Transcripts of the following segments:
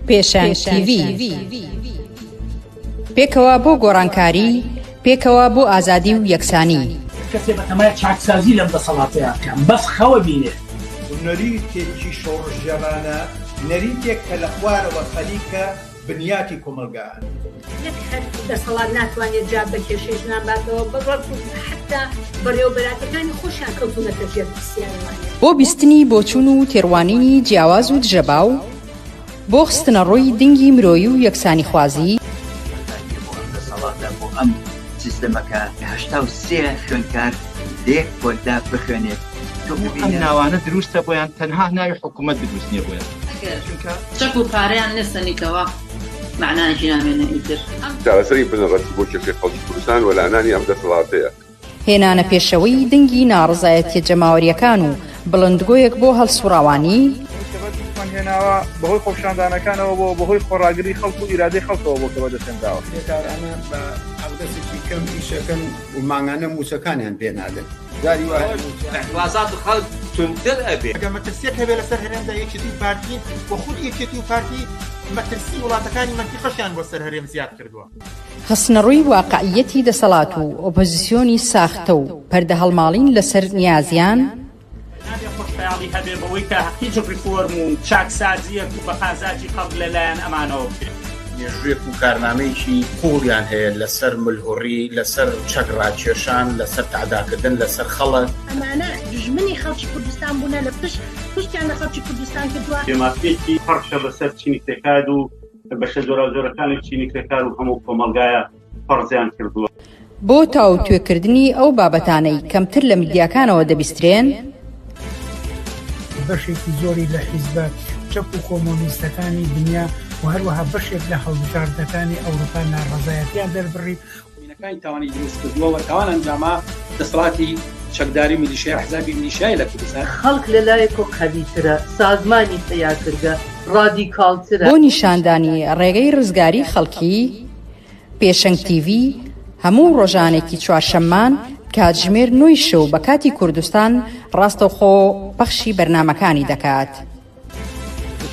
پێشەنگ تیڤی. پێکەوە بۆ گۆڕانکاری، پێکەوە بۆ ئازادی و یەکسانی. کەسێ بەتەمای چاکسازی لەم دەسەڵاتەیا بکا بەس خەوە بینێ. نەریتێکی شۆڕشگێڕانە، نەریتێک کە لە خوارەوە خەریکە بنیاتی کۆمەڵگا ئەنێت. نەک هەر دەسەڵات ناتوانێت جواب بە کێشەی ژنان باتەوە، بەڵکو حەتتا بەڕێوەبەراتەکانی خۆشیان کەوتوونەتە ژێر پرسیارەوانێ. بۆ بیستنی بۆچوون و تێڕوانینی جیاواز و دژەباو، بۆ خستنەڕووی دنگی مرۆیی و یەکسانیخوازی. ئازادییە بۆ ئەم دەسەڵاتە، بۆ ئەم سیستەمە کە 83 خوێندکار لە یەک پۆلدا بخوێنێت، تۆ ئەم ببینە. ناوانە دروستە بۆیان تەنها ناوی حکومەت دروست نیە بۆیان. ئەگەر چونکە. چەک و پارەیان نەسەنیتەوە مەعنایەکی نامێنێ ئیتر. چارەسەری بنەڕەتی بۆ کێشەی خەڵکی کوردستان وەلانانی ئەم دەسەڵاتەیە. هێنانە پێشەوەی دەنگی ناڕەزایەتیە جەماوەریەکان و بڵندگۆیەک بۆ هەڵسوڕاوانی. ئەوەی کە بەدەستمان هێناوە بەهۆی خۆپیشاندانەکانەوە بووە، بەهۆی خۆڕاگری خەڵک و ئیرادەی خەڵکەوە بووە کە بەدەستهێنراوە. کرێکارانە بە حەقدەستێکی کەم ئیشەکەن و مانگانە مووچەکانیان پێ نادەن. جاری وا هەیە مووچە. ئیعترازات خەڵک توندتر ئەبێ. ئەگەر مەترسیەک هەبێ لەسەر هەرێمدا یەکێتی و پارتین و خودی یەکێتی و پارتی مەترسی وڵاتەکانی مەنتیقەشیان بۆ سەر هەرێم زیاد کردووە. خستنەڕووی واقعییەتی دەسەڵات و ئۆپۆزیسیۆنی ساختە و پەردەهەڵماڵین لەسەر نیازیان. نابێ خۆشخەیاڵی هەبێ بەوەی کە هیچ ڕیفۆرم و چاکسازییەک و بە قازاجی خەڵک لە لایەن ئەمانەوە بکرێ. مێژوویەک و کارنامەیەکی قووڵیان هەیە لەسەر ملهوڕی، لەسەر چەک ڕاکێشان، لەسەر تەعداکردن لەسەر خەڵک. ئەمانە دوژمنی خەڵکی کوردستان بوونە لە پشت پشتیان لە خەڵکی کوردستان کردووە. بێمافییەکی پڕ کە بەسەر چینی کرێکار و بەشە جۆراوجۆرەکانی چینی کرێکار و هەموو کۆمەڵگایە فەرزیان کردووە. بۆ تاوتوێکردنی ئەو بابەتانەی کەمتر لە میدیاکانەوە دەبیسترێن. بەشێکی زۆری لە حیزبە چەپ و کۆمۆنیستەکانی دنیا و هەروەها بەشێک لە هەڵبژاردنەکانی ئەوروپا ناڕەزایەتیان دەربڕی. مینەکانی تاوانی دروست کردووە و تاوان ئەنجاما دەسەڵاتی چەکداری و میلیشیای ئەحزابی میلیشیای لە کوردستان. خەڵک لە لایەکۆ قەویترە، سازمانی پەیا کردگە، ڕادیکاڵترە. بۆ نیشاندانی ڕێگەی ڕزگاری خەڵکی، پێشەنگ تیڤی هەموو ڕۆژانێکی چوارشەممان کاتژمێر نۆی شەو بە کاتی کوردستان ڕاستەوخۆ پەخشی بەرنامەکانی دەکات.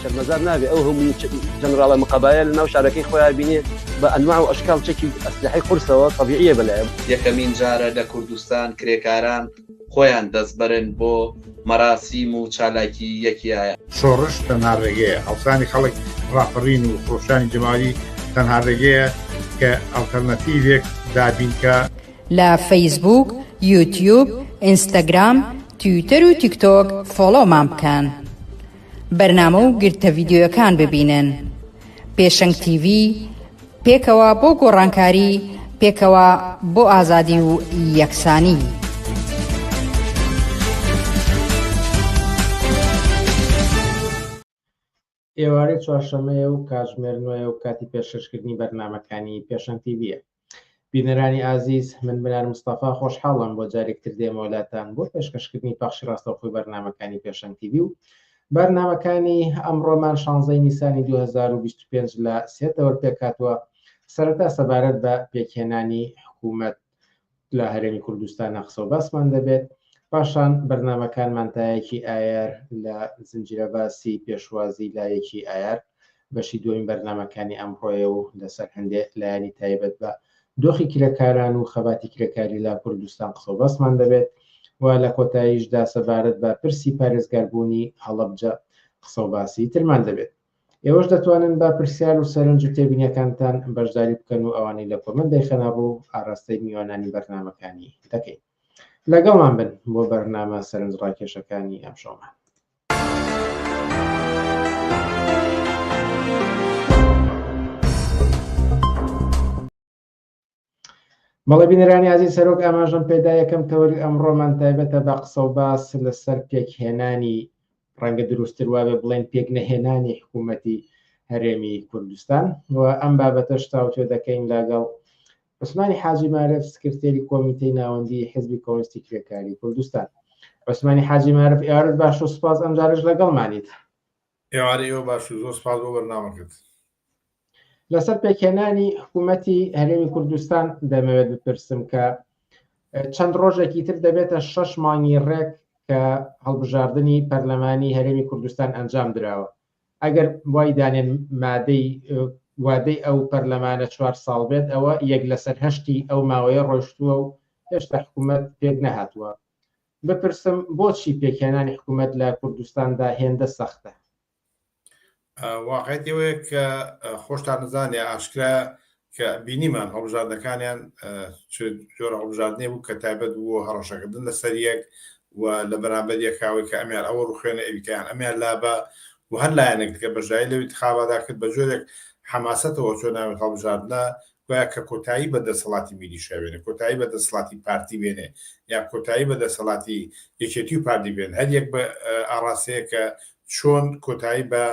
شەرمەزار نابێ ئەو هەموو جەنراڵە مقەبایە لە ناو شارەکەی خۆیا بینێ بە ئەنواع و ئەشکال چەکی ئەسلحەی قورسەوە تەبیعیە بەلایە. یەکەمین جارە لە کوردستان کرێکاران خۆیان دەستبەرن بۆ مەراسیم و چالاکی یەکی ئایار. شۆڕش تەنها ڕێگەیە، هەڵسانی خەڵک، ڕاپەڕین و خرۆشانی جەماوەری تەنها ڕێگەیە کە ئەڵتەرناتیڤێک دابینکا. لە فەیسبووک، یوتیوب، ئینستاگرام، تویتەر و تیکتۆک فۆڵۆمان بکەن. بەرنامە و گرتە ڤیدیۆیەکان ببینن. پێشەنگ تیڤی، پێکەوە بۆ گۆڕانکاری، پێکەوە بۆ ئازادی و یەکسانی. ئێوارەی چوارشەممەیە و کاتژمێر نۆیە و کاتی پێشکەشکردنی بەرنامەکانی پێشەنگ تیڤیە. بینەرانی ئازیز من بنار مستەفا خۆشحاڵم بۆ جارێک تر دێمەوە لاتان بۆ پێشکەشکردنی پەخشی ڕاستەوخۆی بەرنامەکانی پێشەنگ تیڤی و بەرنامەکانی ئەمڕۆمان شانزەی نیسانی 2025 لە سێ تەوەر پێکهاتووە سەرەتا سەبارەت بە پێکهێنانی حکوومەت لە هەرێمی کوردستانە قسە و باسمان دەبێت، پاشان بەرنامەکانمان تا یەکی ئایار لە زنجیرە باسی پێشوازی لە یەکی ئایار بەشی دووەمی بەرنامەکانی ئەمڕۆیە و لەسەر هەندێ لایەنی تایبەت بە دۆخی کرێکاران و خەباتی کرێکاری لە کوردستان قسە و باسمان دەبێت و لە کۆتاییشدا سەبارەت بە پرسی پارێزگاربوونی هەڵەبجە قسە و باسی ترمان دەبێت. ئێوەش دەتوانن بە پرسیار و سەرنج و تێبینیەکانتان بەشداری بکەن و ئەوانەی لە کۆمێنت دەیخەنە ڕوو ئاراستەی میوانانی بەرنامەکانی دەکەین. لەگەڵمان بن بۆ بەرنامە سەرنجڕاکێشەکانی ئەمشەومان. بەڵێ بینەرانی ئازیز سەرۆک ئاماژەم پێدا یەکەم تەوەری ئەمڕۆمان تایبەتە بە قسە و باس لەسەر پێکهێنانی ڕەنگە دروستتر وابێ بڵێن پێک نەهێنانی حکوومەتی هەرێمی کوردستان و ئەم بابەتەش تاوتوێ دەکەین لەگەڵ عوسمانی حاجی مارف سکرتێری کۆمیتەی ناوەندی حزبی کۆمۆنیستی کرێکاری کوردستان عوسمانی حاجی مارف ئێوارت باش و سپاس ئەمجارەش لەگەڵمانیت ئێوارەی ئێوە باش و زۆر سپاس بۆ بەرنامەکەت. لەسەر پێکهێنانی حکوومەتی هەرێمی کوردستان دەمەوێت بپرسم کە چەند ڕۆژێکی تر دەبێتە شەش مانگی ڕێک کە هەڵبژاردنی پەرلەمانی هەرێمی کوردستان ئەنجام دراوە. ئەگەر وای دانێن مادەی وادەی ئەو پەرلەمانە چوار ساڵ بێت ئەوە یەک لەسەر هەشتی ئەو ماوەیە ڕۆیشتووە و هێشتا حکوومەت پێک نەهاتووە. بپرسم بۆچی پێکهێنانی حکوومەت لە کوردستاندا هێندە سەختە؟ واقعیت ئەوەیە کە خۆشتان نزانێ ئاشکرا کە بینیمان هەڵبژاردنەکانیان چ جۆرە هەڵبژاردنێ بوو کە تایبەت بوو هەڕەشەکردن لەسەر یەک و لە بەرامبەر یەکاوەی کە ئەمیان ئەوە ڕوخێنە ئەویکەیان ئەمیان لابە و هەر لایەنێک دیکە بەشداری لەو ئینتخابادا کرد بە جۆرێک حەماسەتەوە چۆ ناوێت هەڵبژاردنە گوایە کە کۆتایی بە دەسەڵاتی میلیشیا بێنێ، کۆتایی بە دەسەڵاتی پارتی بێنێ یا کۆتایی بە دەسەڵاتی یەکێتی و پارتی بێن، هەر یەک بە ئاڕاستەیە کە چۆن کۆتایی بە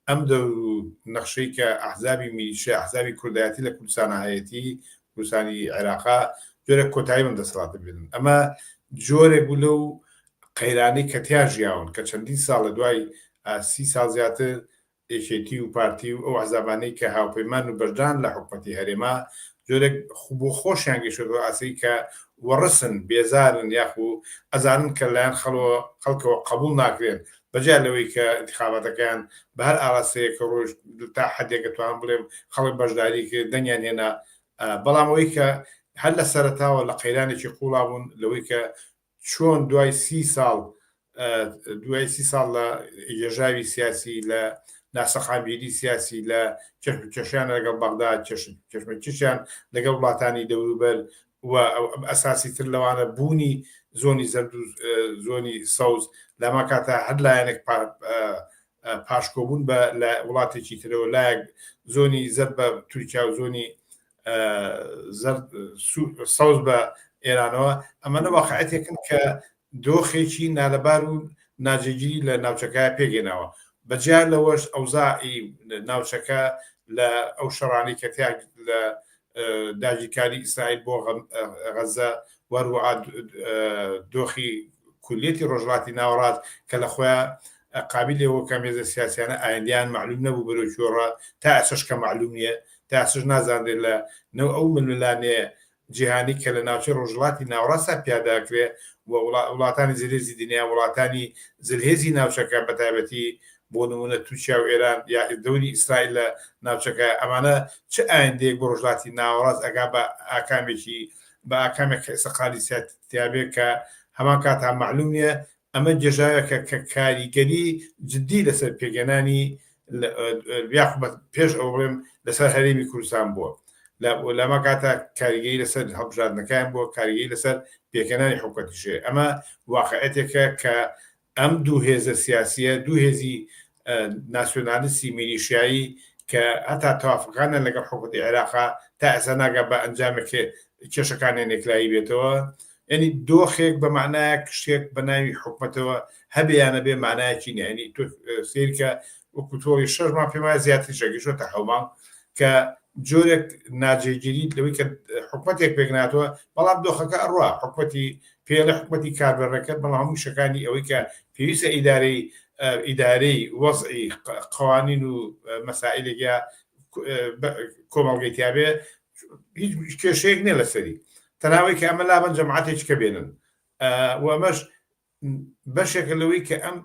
ئەم دەور و نەخشەی کە ئەحزابی میلیشیا، ئەحزابی کوردایەتی لە کوردستانا هەیەتی، کوردستانی عێراقا، جۆرێک کۆتایی بەم دەسەڵاتە بێنن. ئەمە جۆرێک بوو لەو قەیرانەی کە تیا ژیاون کە چەندین ساڵ لە دوای سی ساڵ زیاتر یەکێتی و پارتی و ئەو ئەحزابانەی کە هاوپەیمان و بەشدارن لە حکومەتی هەرێما جۆرێک بۆ خۆشیان گەیشتۆتەوە ئاستێکی کە وەڕسن، بێزارن یاخو ئەزانن کە لەلایەن خەڵکەوە قەبوڵ ناکرێن بەجیا لەوەی کە ئینتخاباتەکەیان بە هەر ئاراستەیەک کە ڕۆیشت تا حەدێک ئەتوانم بڵێم خەڵک بەشداری کرد دەنگیان هێنا بەڵام ئەوەی کە هەر لە سەرەتاوە لە قەیرانێکی قوڵا بوون لەوەی کە چۆن دوای سی ساڵ دوای سی ساڵ لە گێژاوی سیاسی لە ناسەقامگیری سیاسی لە کێشیان لەگەڵ بەغدا کێشمەکیشیان لەگەڵ وڵاتانی دەوروبەر و ئەساسی تر لەوانە بوونی زۆنی زەرد و زۆنی سەوز لەما کاتە هەر لایەنێک پاشکۆبوون بە لە وڵاتێکی ترەوە لایەک زۆنی زەرد بە تورکیا و زۆنی زەرد سەوز بە ئێرانەوە ئەمەە واقعەتێکن کە دۆخێکی نالەبار و ناجێگیری لە ناوچەکە پێگەێناوە بەجیا لەوەش ئەوزاعی ناوچەکە لە ئەو شەڕانی کە تیا لە داگیرکاری ئیسرائیل بۆ غەزە و هەروەها دۆخی کولیەتی ڕۆژهەڵاتی ناوەڕاست کە لە خۆیان قابیلی ئەوە کە هێزە سیاسیانە ئایندەیان مەعلوم نەبوو بەرەو کوێڕا تا ئێستاش کە مەعلوم نییە تا ئێستاش نازانرێت لە نەو ئەو ململانێ جیهانی کە لە ناوچەی ڕۆژهەڵاتی ناوەڕاستدا پیادە ئەکرێ و وڵاتانی زلهێزی دنیا وڵاتانی زلهێزی ناوچەکە بە تایبەتی بۆ نموونە تورکیا و ئێران یا دەوری ئیسرائیل لە ناوچەکە ئەمانە چ ئایندەیەک بۆ ڕۆژهەڵاتی ناوەڕاست ئەگا بە ئاکامێکی بە ئاکامێک کە ئێستا قالیسیات تیابێ کە هەمان کاتا مەعلوم نییە ئەمە گێژاوێکە کە کاریگەری جدی لەسەر پێکهێنانی یاخود پێش ئەوە بڵێم لەسەر هەرێمی کوردستان بووە لەما کاتە کاریگەری لەسەر هەڵبژاردنەکان بووە کاریگەری لەسەر پێکهێنانی حکومەتیش هەیە ئەمە واقعەتێکە کە ئەم دوو هێزە سیاسیە دوو هێزی ناسیۆنالیستی میلیشیایی کە هەتا تەوافقانیان لەگەڵ حکومەتی عێراقا تا ئێستا ناگا بە ئەنجامێک کە کێشەکانیان یەکلایی بێتەوە یعنی دۆخێک بە معنایەک شتێک بە ناوی حکومەتەوە هەبێ یان نەبێ معنایەکی نییە یعنی تۆ سەیرکە وەکو تۆڵی شەش مانگ پێم وایە زیاتریشە گەیشتۆتە حەوت مانگ کە جۆرێک ناجێگیری لەوەی کە حکومەتێک پێک ناتوە بەڵام دۆخەکە ئەڕوا حکومەتی پێڵێ حکومەتی کاربەڕێکەر بەڵام هەموو شەکانی ئەوەی کە پێویستە ئیدارەی ئیدارەی وەزعی قوانین و مەسائلێک یا کۆمەڵگەی تیاابێ هیچ کێشەیەک نیە لەسەری تەناوەی کە ئەمە لابن جەماعەتێکی کە بێنن و ئەمەش بەشێکە لەوەی کە ئەم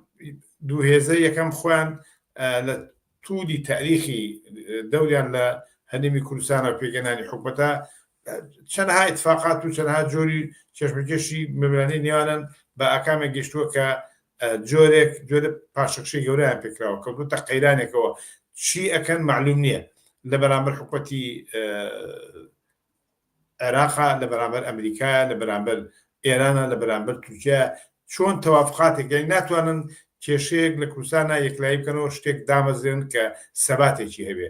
دوو هێزە یەکەم خۆیان لە تولی تاریخی دەوریان لە هەرێمی کوردستانە پێگەنانی حکومەتە چەندها اتفاقات و چەندها جۆری کێشمەکێشی ململانێی نێوانن بە ئاکامێک گەشتووە کە جۆرێک جۆرە پاشەکشەی گەورەیان پێکراوە کەوتوتە قەیرانێکەوە چی ئەکەن معلوم نییە لە بەرامبەر حکومەتی عێراقا لە بەرامبەر ئەمریکایە لە بەرامبەر ئێرانە لە بەرامبەر تورکیا چۆن تەوافقاتێک یانی ناتوانن کێشەیەک لە کوردستانا یەکلایی بکەنەوە شتێک دامەزرێن کە سەباتێکی هەبێ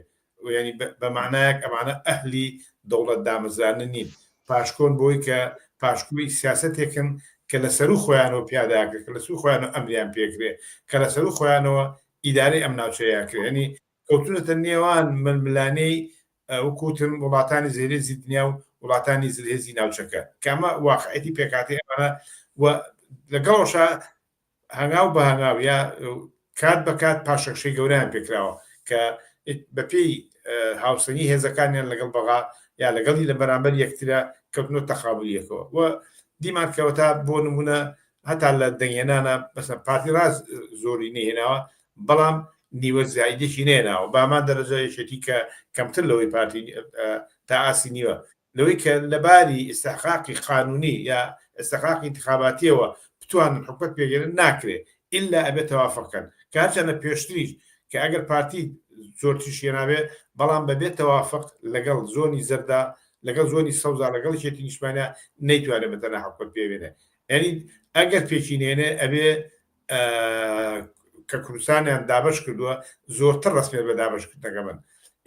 ینی بە معنایەک ئەمانە ئەهلی دەوڵەت دامەزرانن نین پاشکۆن بۆی کە پاشکۆی سیاستێکن کە لە سەرو خۆیانەوە پیاداکرێت کە لە سەرو خۆیانەوە ئەمریان پێکرێ کە لە سەرو خۆیانەوە ئیدارەی ئەم ناوچەیە کرێ ینی کەوتونەتە نێوان ململانێی وەکو وتم وڵاتانی زلهێزی دنیا و وڵاتانی زلهێزی ناوچەکە کە ئەمە واقعیەتی پێکهاتەی ئەمانە و لەگەڵەوشا هەنگاو بە هەنگاو یا کات بە کات پاشەکشەی گەورەیان پێکراوە کە بەپێی هاوسەنگی هێزەکانیان لەگەڵ بەغا یا لەگەڵی لە بەرامبەر یەکترە کەوتنەوە تەقابلیەکەوە و دیمان کەوەتا بۆ نمونە هەتا لە دەنگهێنانە مەسەن پارتی ڕاست زۆری نەهێناوە بەڵام نیوە زایدێکی نێناوە بامان دەرەجە یەکێتی کە کەمتر لەوەی پارتی تا ئاسی نیوە لەوەی کە لەباری ئیستحقاقی قانونی یا ئیستحقاقی انتخاباتیەوە بتوانن حکومەت پێگەێنن ناکرێ ئیلا ئەبێت تەوافق کەن کە هەرچەندە پێشتریش کە ئەگەر پارتی زۆرتریش هێنابێ بەڵام بەبێ تەوافق لەگەڵ زۆنی زەردا لەگەڵ زۆنی سەوزا لەگەڵ یەکێتی نیشتمانیا نەیتوانێت بە تەنها حکومەت پێبێنێ یعنی ئەگەر پێکی نێنێ ئەبێ کە کوردستانیان دابەش کردووە زۆرتر ڕسمێت بە دابەشکردنەکە بن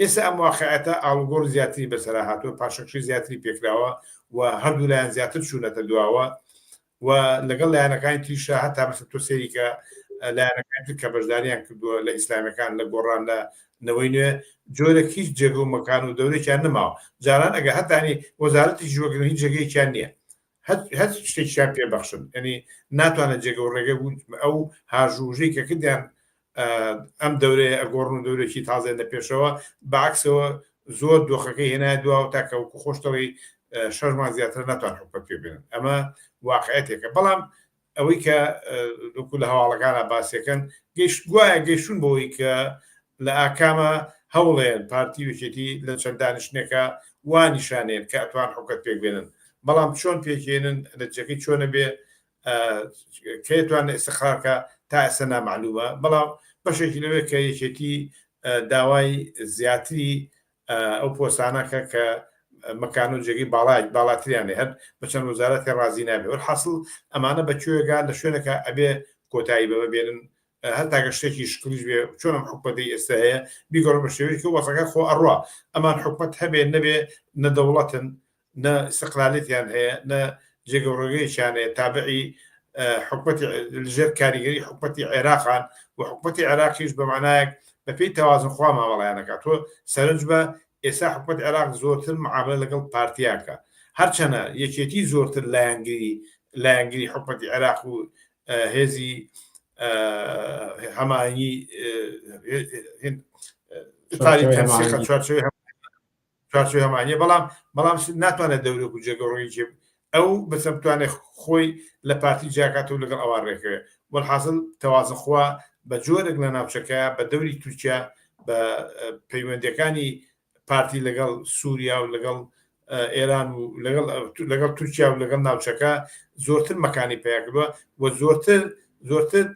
ئێستا ئەم واقعەتە ئاڵوگۆڕ زیاتری بەسەرا هاتووە پاشەکشی زیاتری پێکراوە و هەردوو لایەن زیاتر چوونەتە دواوە و لەگەڵ لایەنەکانی تریشا هەتا مەسە تۆ سەیری کە لایەنەکانی تر کە بەشداریان کردووە لە ئیسلامیەکان لە گۆڕان لە نەوەی نوێ جۆرێک هیچ جێگە و مەکان و دەورێکیان نەماوە جاران ئەگەر هەتانی وەزارەتی ژوەگرن هیچ جێگەیەکیان نییە هەر شتێکیان پێ بەخشن ینی ناتوانێت جێگە و ڕێگە ئەو هاژوژەی کە کردیان ئەم دەورەیە ئەگۆڕن و دەورێکی تازێن لە پێشەوە بەعکسەوە زۆر دۆخەکەی هێنایە دواوە تا کە وەکو خۆش دەڵێی شەش مانگ زیاتر ناتوان حکومەت پێ بێنن ئەمە واقعەتێکە بەڵام ئەوەی کە وەکو لە هەواڵەکانە باسیەکەن گەشت گوایە گەیشتون بەوەی کە لە ئاکامە هەوڵێن پارتی وێکێتی لە چەند دانیشتنێکە وا نیشانێن کە ئەتوان حکومەت پێک بێنن بەڵام چۆن پێکێنن نەتیجەکەی چۆنە بێ کەی توانێت ئیستقرارکە تا ئێستا نامعلومە بەڵام بەشێکی لەوێ کە یەکێتی داوای زیاتری ئەو پۆستانەکە کە مەکان و جێگەی باڵای باڵاتریان هەر بە چەند وەزارەتی ڕازی نابێ وەرحاصل ئەمانە بە کوێگا لە شوێنەکە ئەبێ کۆتایی بەمە بێنن هەر تاکە شتێکی شکڵیش بێ چۆن ئەم حکومەتەی ئێستا هەیە بیگۆڕن بە شێوەیەکی وەزعەکە خۆ ئەڕوا ئەمان حکومەت هەبێ نەبێ نە دەوڵەتن نە ئیستقلالێتیان هەیە نە جێگە و ڕێگەیەکیان هەیە تابعی حکومەتی لەژێر کاریگەری حکومەتی عێراقان و حکومەتی عێراقیش بە معنایەک بەپێی تەوازن خوا مامەڵەیان ئەکات تۆ سەرنج بە ئێستا حکومەت عێراق زۆرتر معاملە لەگەڵ پارتیاکە هەرچەنە یەکێتی زۆرتر لایەنگری لایەنگری حکومەتی عێراق و هێزی هەماهەنگی ئیتاری تەنسیقە چوارچێوەی چوارچێوەی هەماهەنگیە بەڵام بەڵام ناتوانێت دەورێک و جێگەڕۆیی ئەو بەسە بتوانێت خۆی لە پارتی جیاکاتەوە لەگەڵ ئەوان ڕێکەوێ وەلحاسڵ تەوازنخوا بە جۆرێک لە ناوچەکە بە دەوری تورکیا بە پەیوەندەکانی پارتی لەگەڵ سووریا و لەگەڵ ئێران و لەگەڵ لەگەڵ تورکیا و لەگەڵ ناوچەکە زۆرتر مەکانی پیا کردووە و زۆرتر زۆرتر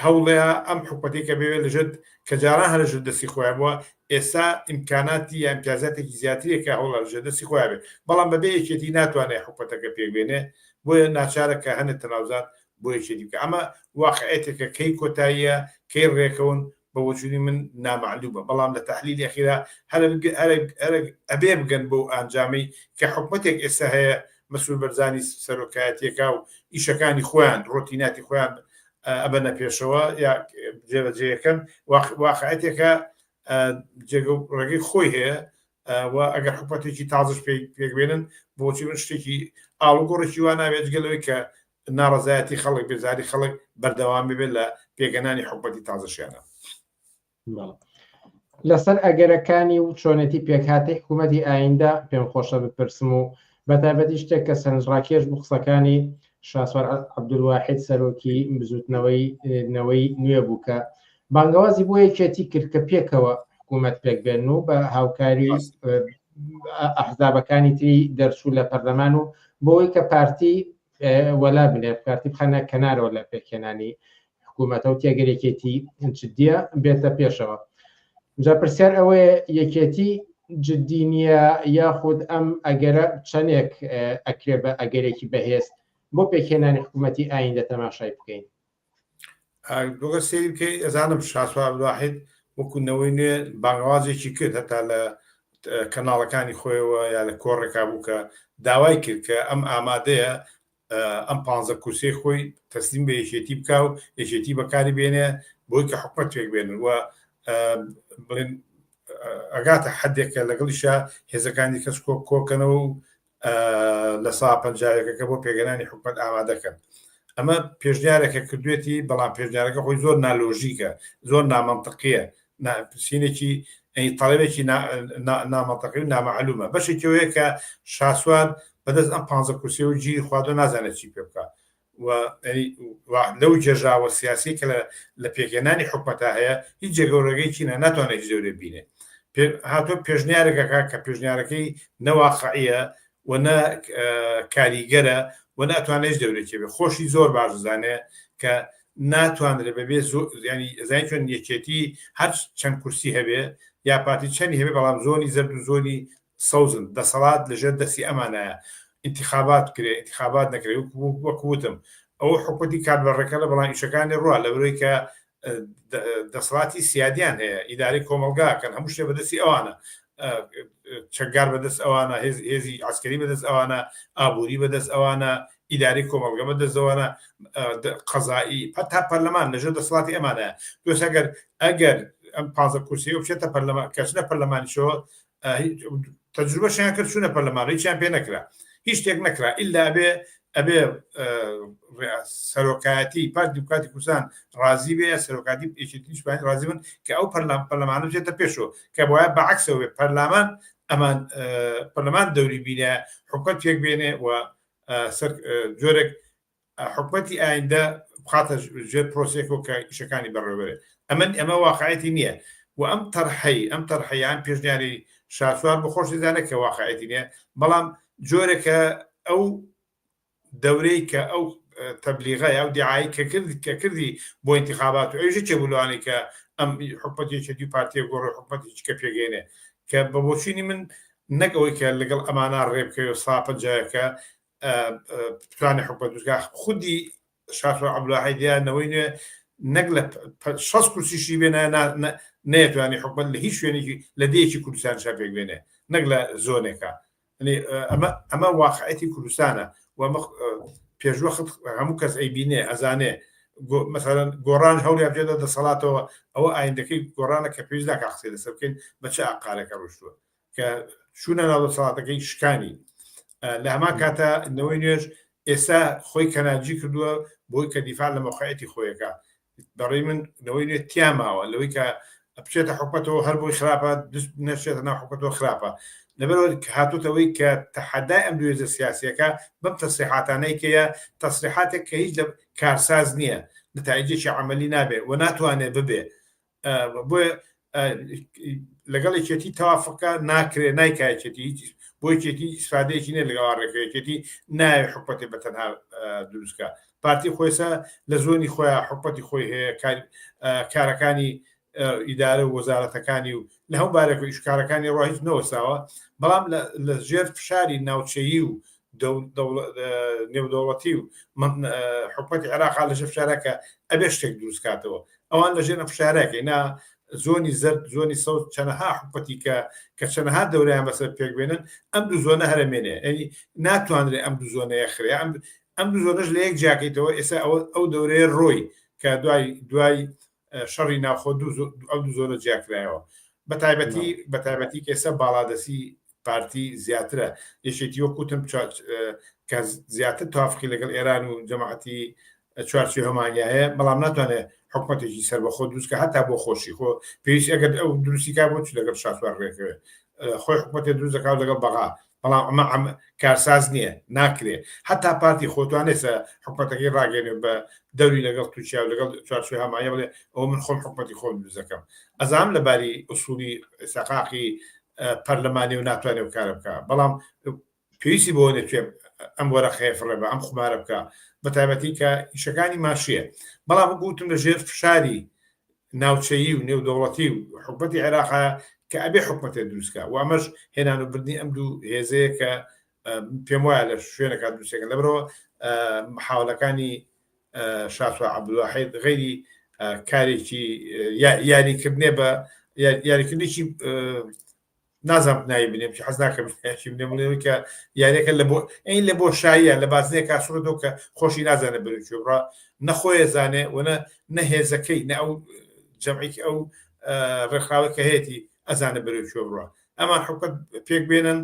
هەوڵەیە ئەم حکومەتی کە بێوێت لەژێر کە جاران هەر لەژێر دەستی خۆیان بووە ئێستا ئیمکاناتی یا ئیمتیازاتێکی زیاتریە کە هەوڵە لەژێر دەستی خۆیان بێت بەڵام بەبێ یەکێتی ناتوانێت حکومەتەکە پێک بێنێ بۆیە ناچارە کە هەنێ تەناوزات بۆ یەکێتی بکە ئەمە واقعێتێکە کەی کۆتاییە کەی ڕێکەون بە بۆچوونی من نامەعلومە بەڵام لە تەحلیلی ئەخیرا هەر هەر ئەبێ بگەن بەو ئانجامەی کە حکومەتێک ئێستا هەیە مەسرور بەرزانی سەرۆکایەتیەکە و ئیشەکانی خۆیان ڕۆتیناتی خۆیان ئەبەنە پێشەوە یا جێبەجێەکەن واقعەتێکە جێگە و ڕێگەی خۆی هەیە و ئەگەر حکومەتێکی تازش پێک بێنن بۆچی من شتێکی ئاڵوگۆڕێکی وا نابێت جگە لەوەی کە ناڕەزایەتی خەڵک بێزاری خەڵک بەردەوام ببێت لە پێکهێنانی حکومەتی تازەشیانە. لەسەر ئەگەرەکانی و چۆنێتی پێکهاتەی حکوومەتی ئایندە پێم خۆشە بپرسم و بەتایبەتی شتێک کە سەرنجڕاکێش بوو قسەکانی شاسوار عەبدولواحید سەرۆکی بزوتنەوەی نەوەی نوێ بوو کە بانگەوازی بۆ یەکێتی کرد کە پێکەوە حکوومەت پێک بێن و بە هاوکاری ئەحزابەکانی تری دەرچوو لە پەرلەمان و بۆی کە پارتی وەلا بنێ پارتی بخەنە کەنارەوە لە پێکهێنانی حکوومەتە و تێگەر یەکێتی جدیە بێتە پێشەوە جا پرسیار ئەوەیە یەکێتی جدی نییە یاخود ئەم ئەگەرە چەندێک ئەکرێ بە ئەگەرێکی بەهێز بۆ پێکهێنانی حکوومەتی ئایندە تەماشای بکەین دوگە سەیری بکەی ئەزانم شاسوار عەبدولواحید وەکو نەوەی نوێ بانگەوازێکی کرد هەتا لە کەناڵەکانی خۆیەوە یا لە کۆڕێکا بوو کە داوای کرد کە ئەم ئامادەیە ئەم پانزە کورسیەی خۆی تەسلیم بە یەکێتی بکا و یەکێتی بەکاری بێنێ بۆی کە حکومەت پێک بێنن و بڵێن ئەگاتە حدێک کە لەگەڵیشا هێزەکانی کەس کۆ کۆکەنەوە و لە سا پەنجایەکەکە بۆ پێگەنانی حکومەت ئامادەکەن ئەمە پێشنیارێکە کردوێتی بەڵام پێشنیارەکە خۆی زۆر نالۆژیکە زۆر نامەنتقیە پرسینێکی تەڵێکی نامەنتەقی و نامەعلومە بەشێکەوەیە کە شاسوار بەدەست ئەم پ کورسی و گیری خواردۆ نازانێت چی پێ بکە. و لەو گێژاوە سیاسی کە لە پێکهێنانی حکومەتا هەیە هیچ جێگەورەگەی چینە ناتوانێت هیچ دەورێ بینێ هاتۆ پێشنیارێکەکە کە پێشنیارەکەی نەواقعیە و نە کاریگەرە و ناتوانێت هیچ دەورێکی بێ خۆشی زۆر باش دەزانێ کە ناتوانرێت بەبێ ینی زانانی چۆن یەکێتی هەر چەند کورسی هەبێ یا پارتی چەندی هەبێ بەڵام زۆنی زەرد و زۆنی سەوزن دەسەڵات لەژێر دەستی ئەمانایە ئینتخابات بکرێ ئینتخابات نەکرێ وەک وتم ئەوە حکومەتی کار بەڕێکەرە بەڵام ئیشەکانی ڕوا لەبەرەوەی کە دەسەڵاتی سیادیان هەیە ئیدارەی کۆمەڵگاکەن هەموو شتێ بەدەستی ئەوانە چەکگار بەدەست ئەوانە هێزی عسکەری بەدەست ئەوانە ئابووری بەدەست ئەوانە ئیداری کۆمەڵگە بەدەست ئەوانە قەزایی تا پەرلەمان لەژێر دەسەڵاتی ئەمانە دوێس ئەگەر ئەگەر ئەم پازە کورسی بچێتە پەرلەمان کەچنە پەرلەمانیشەوە تەجروبەشیان کرد چوونە پەرلەمان هیچیان پێ نەکرا هیچ شتێک نەکرا ئللا ئەبێ ئەبێ سەرۆکایەتی پارتی دیموکراتی کوردستان ڕازی بێ سەرۆکاتی یەکێتی نیشتمانی ڕازی بن کە ئەو پەرلەمان پەرلەمانە بچێتە پێشەوە کە بۆیە بەعکسەوە بێ پەرلەمان ئەمان پەرلەمان دەوری بینە حکومەت پێک بێنێ و سەر جۆرێک حکومەتی ئایندە بخاتە ژێر پرۆسێکەوە کە ئیشەکانی بەڕێوەبەرێت ئەمن ئەمە واقعەتی نییە و ئەم تەرحەی ئەم تەرحەیان پێشنیاری شاسوار بە خۆش دەزانێت کە واقعەتی نییە بەڵام جۆرێکە ئەو دەورەی کە ئەو تەبلیغە یا دیعایی کە کرد کە کردی بۆ انتخابات و ئەویش یەکێ بوو لەوانەی کە ئەم حکومەت یەکێتی و پارتیە گۆڕێ حکومەتێکی کە پێگەینێ کە بە بۆچینی من نەک ئەوەی کە لەگەڵ ئەمانە ڕێ بکەوێ سا پەنجایەکە بتوانێت حکومەت دروستکا خودی شاسوار عەبدولواحید یا نەوەی نوێ نەک لە 60 کورسیشی بێنە نەیەتوانی حکومەت لە هیچ شوێنێکی لە دێیەکی کوردستان شا پێک بێنێ نەک لە زۆنێکە ئەمە ئەمە واقعەتی کوردستانە و پێشوەخت هەموو کەس ئەیبینێ ئەزانێ مثلا گۆڕان هەوڵیان بێتە دەسەڵاتەوە ئەوە ئایندەکەی گۆڕانە کە پێویست ناکە قسەی لەسەر بکەین بە چ ئاقارێکە ڕۆشتووە کە چوونە ناو دەسەڵاتەکەی شکانی لە هەمان کاتە نەوەی نوێژ ئێستا خۆی کەناجی کردووە بۆی کە دیفاع لە مەوقعەتی خۆیەکە بەڕێی من نەوەی نوێ تیا ماوە لەوەی کە بچێتە حکومەتەوە هەر بۆی خراپە نەچێتە ناو حکومەتەوە خراپە لەبەرەوە هاتوتەوەی کە تەحەدای ئەم دوێزە سیاسیەکە بەم تەسریحاتانەی کەیە تەسریحاتێک کە هیچ لە کارساز نییە نتایجێکی عملی نابێ و ناتوانێت ببێ بۆیە لەگەڵ یەکێتی تەوافقە ناکرێ نایکا یەکێتی هیچ بۆ یەکێتی ئیسفادەیەکی نیە لەگەڵ ڕێکە یەکێتی ناوێ حکومەتی بە تەنها دروستکە پارتی خۆیسە لە زۆنی خۆیان حکومەتی خۆی هەیە کارەکانی ئیدارە و وەزارەتەکانی و لە هەموو بارێک و ئیشکارەکانی ڕۆ هیچ نەوەساوە بەڵام لە ژێر فشاری ناوچەیی و نێودەوڵەتی و حکومەتی عێراقا لەژێر فشارەکە ئەبێ شتێک دروست کاتەوە ئەوان لەژێر ئەم فشارەکەی نا زۆنی زەرد زۆنی سەوز چەنەها حکومەتی کە کە چەنەها دەوریان بەسەر پێک بێنن ئەم دوو زۆنە هەرەمێنێ یعنی ناتوانرێ ئەم دوو زۆنەیە خرێ ئەم ئەم دوو زۆنەش لە یەک جیاکەیتەوە ئێستا ئەوە ئەو دەورەیە ڕۆی کە دوای دوای شەڕی ناوخۆ ئەو دوو زۆنە جیاکرایەوە بە تایبەتی بە تایبەتی کە ئێستا باڵادەستی پارتی زیاترە یەکێتی وەک وتم کە زیاتر توافقی لەگەڵ ئێران و جەماعەتی چوارچێوەی هەمانیا هەیە بەڵام ناتوانێت حکومەتێکی سەربەخۆ دروستکە هەتا بۆ خۆشی خۆ پێویست ئەگەر ئەو دروستی کا بۆ چ لەگەڵ شاسوار ڕێکەوێت خۆی حکومەتێ دروست دەکات لەگەڵ بەغا بەڵام ئەمە ئەم کارساز نییە ناکرێ هەتا پارتی خۆتوانێت حکومەتەکەی ڕاگەێنێ بە دەوری لەگەڵ تورکیا و لەگەڵ چوارچێوەی هەمانیا بڵێ ئەوە من خۆم حکومەتی خۆم دروست دەکەم ئەزانم لە باری ئوسولی سەقاقی پەرلەمانی و ناتوانێت و کارە بکە بەڵام پێویستی بۆ نەچێ ئەم وەرەقەیە فڕێ بە ئەم خومارە بکە بە تایبەتی کە ئیشەکانی ماشیە بەڵام گوتم لە ژێر فشاری ناوچەیی و نێودەوڵەتی و حکومەتی عێراقا کە ئەبێ حکومەتێ دروستکە و ئەمەش هێنان و بردنی ئەم دوو هێزەیە کە پێم وایە لە شوێنەکە دروستەکە لەبەرەوە محاولەکانی شاسوار عەبدولواحید غەیری کارێکی یاریکردنێ بە یاریکردنێکی نازانم ناوی بنێم چی حەز ناکەم ناوی بنێم بڵێ کە یاریەکە لە بۆ ئەین لە بۆ شاییە لە بازنەیەکا سوڕێتەوە کە خۆشی نازانێت بەرەو کوێ بڕا نە خۆی زانێ و نە نە هێزەکەی نە ئەو جەمعێکی ئەو ڕێکخراوە کە هەیەتی ئەزانێ بەرەو کوێ بڕا ئەمان حکومەت پێک بێنن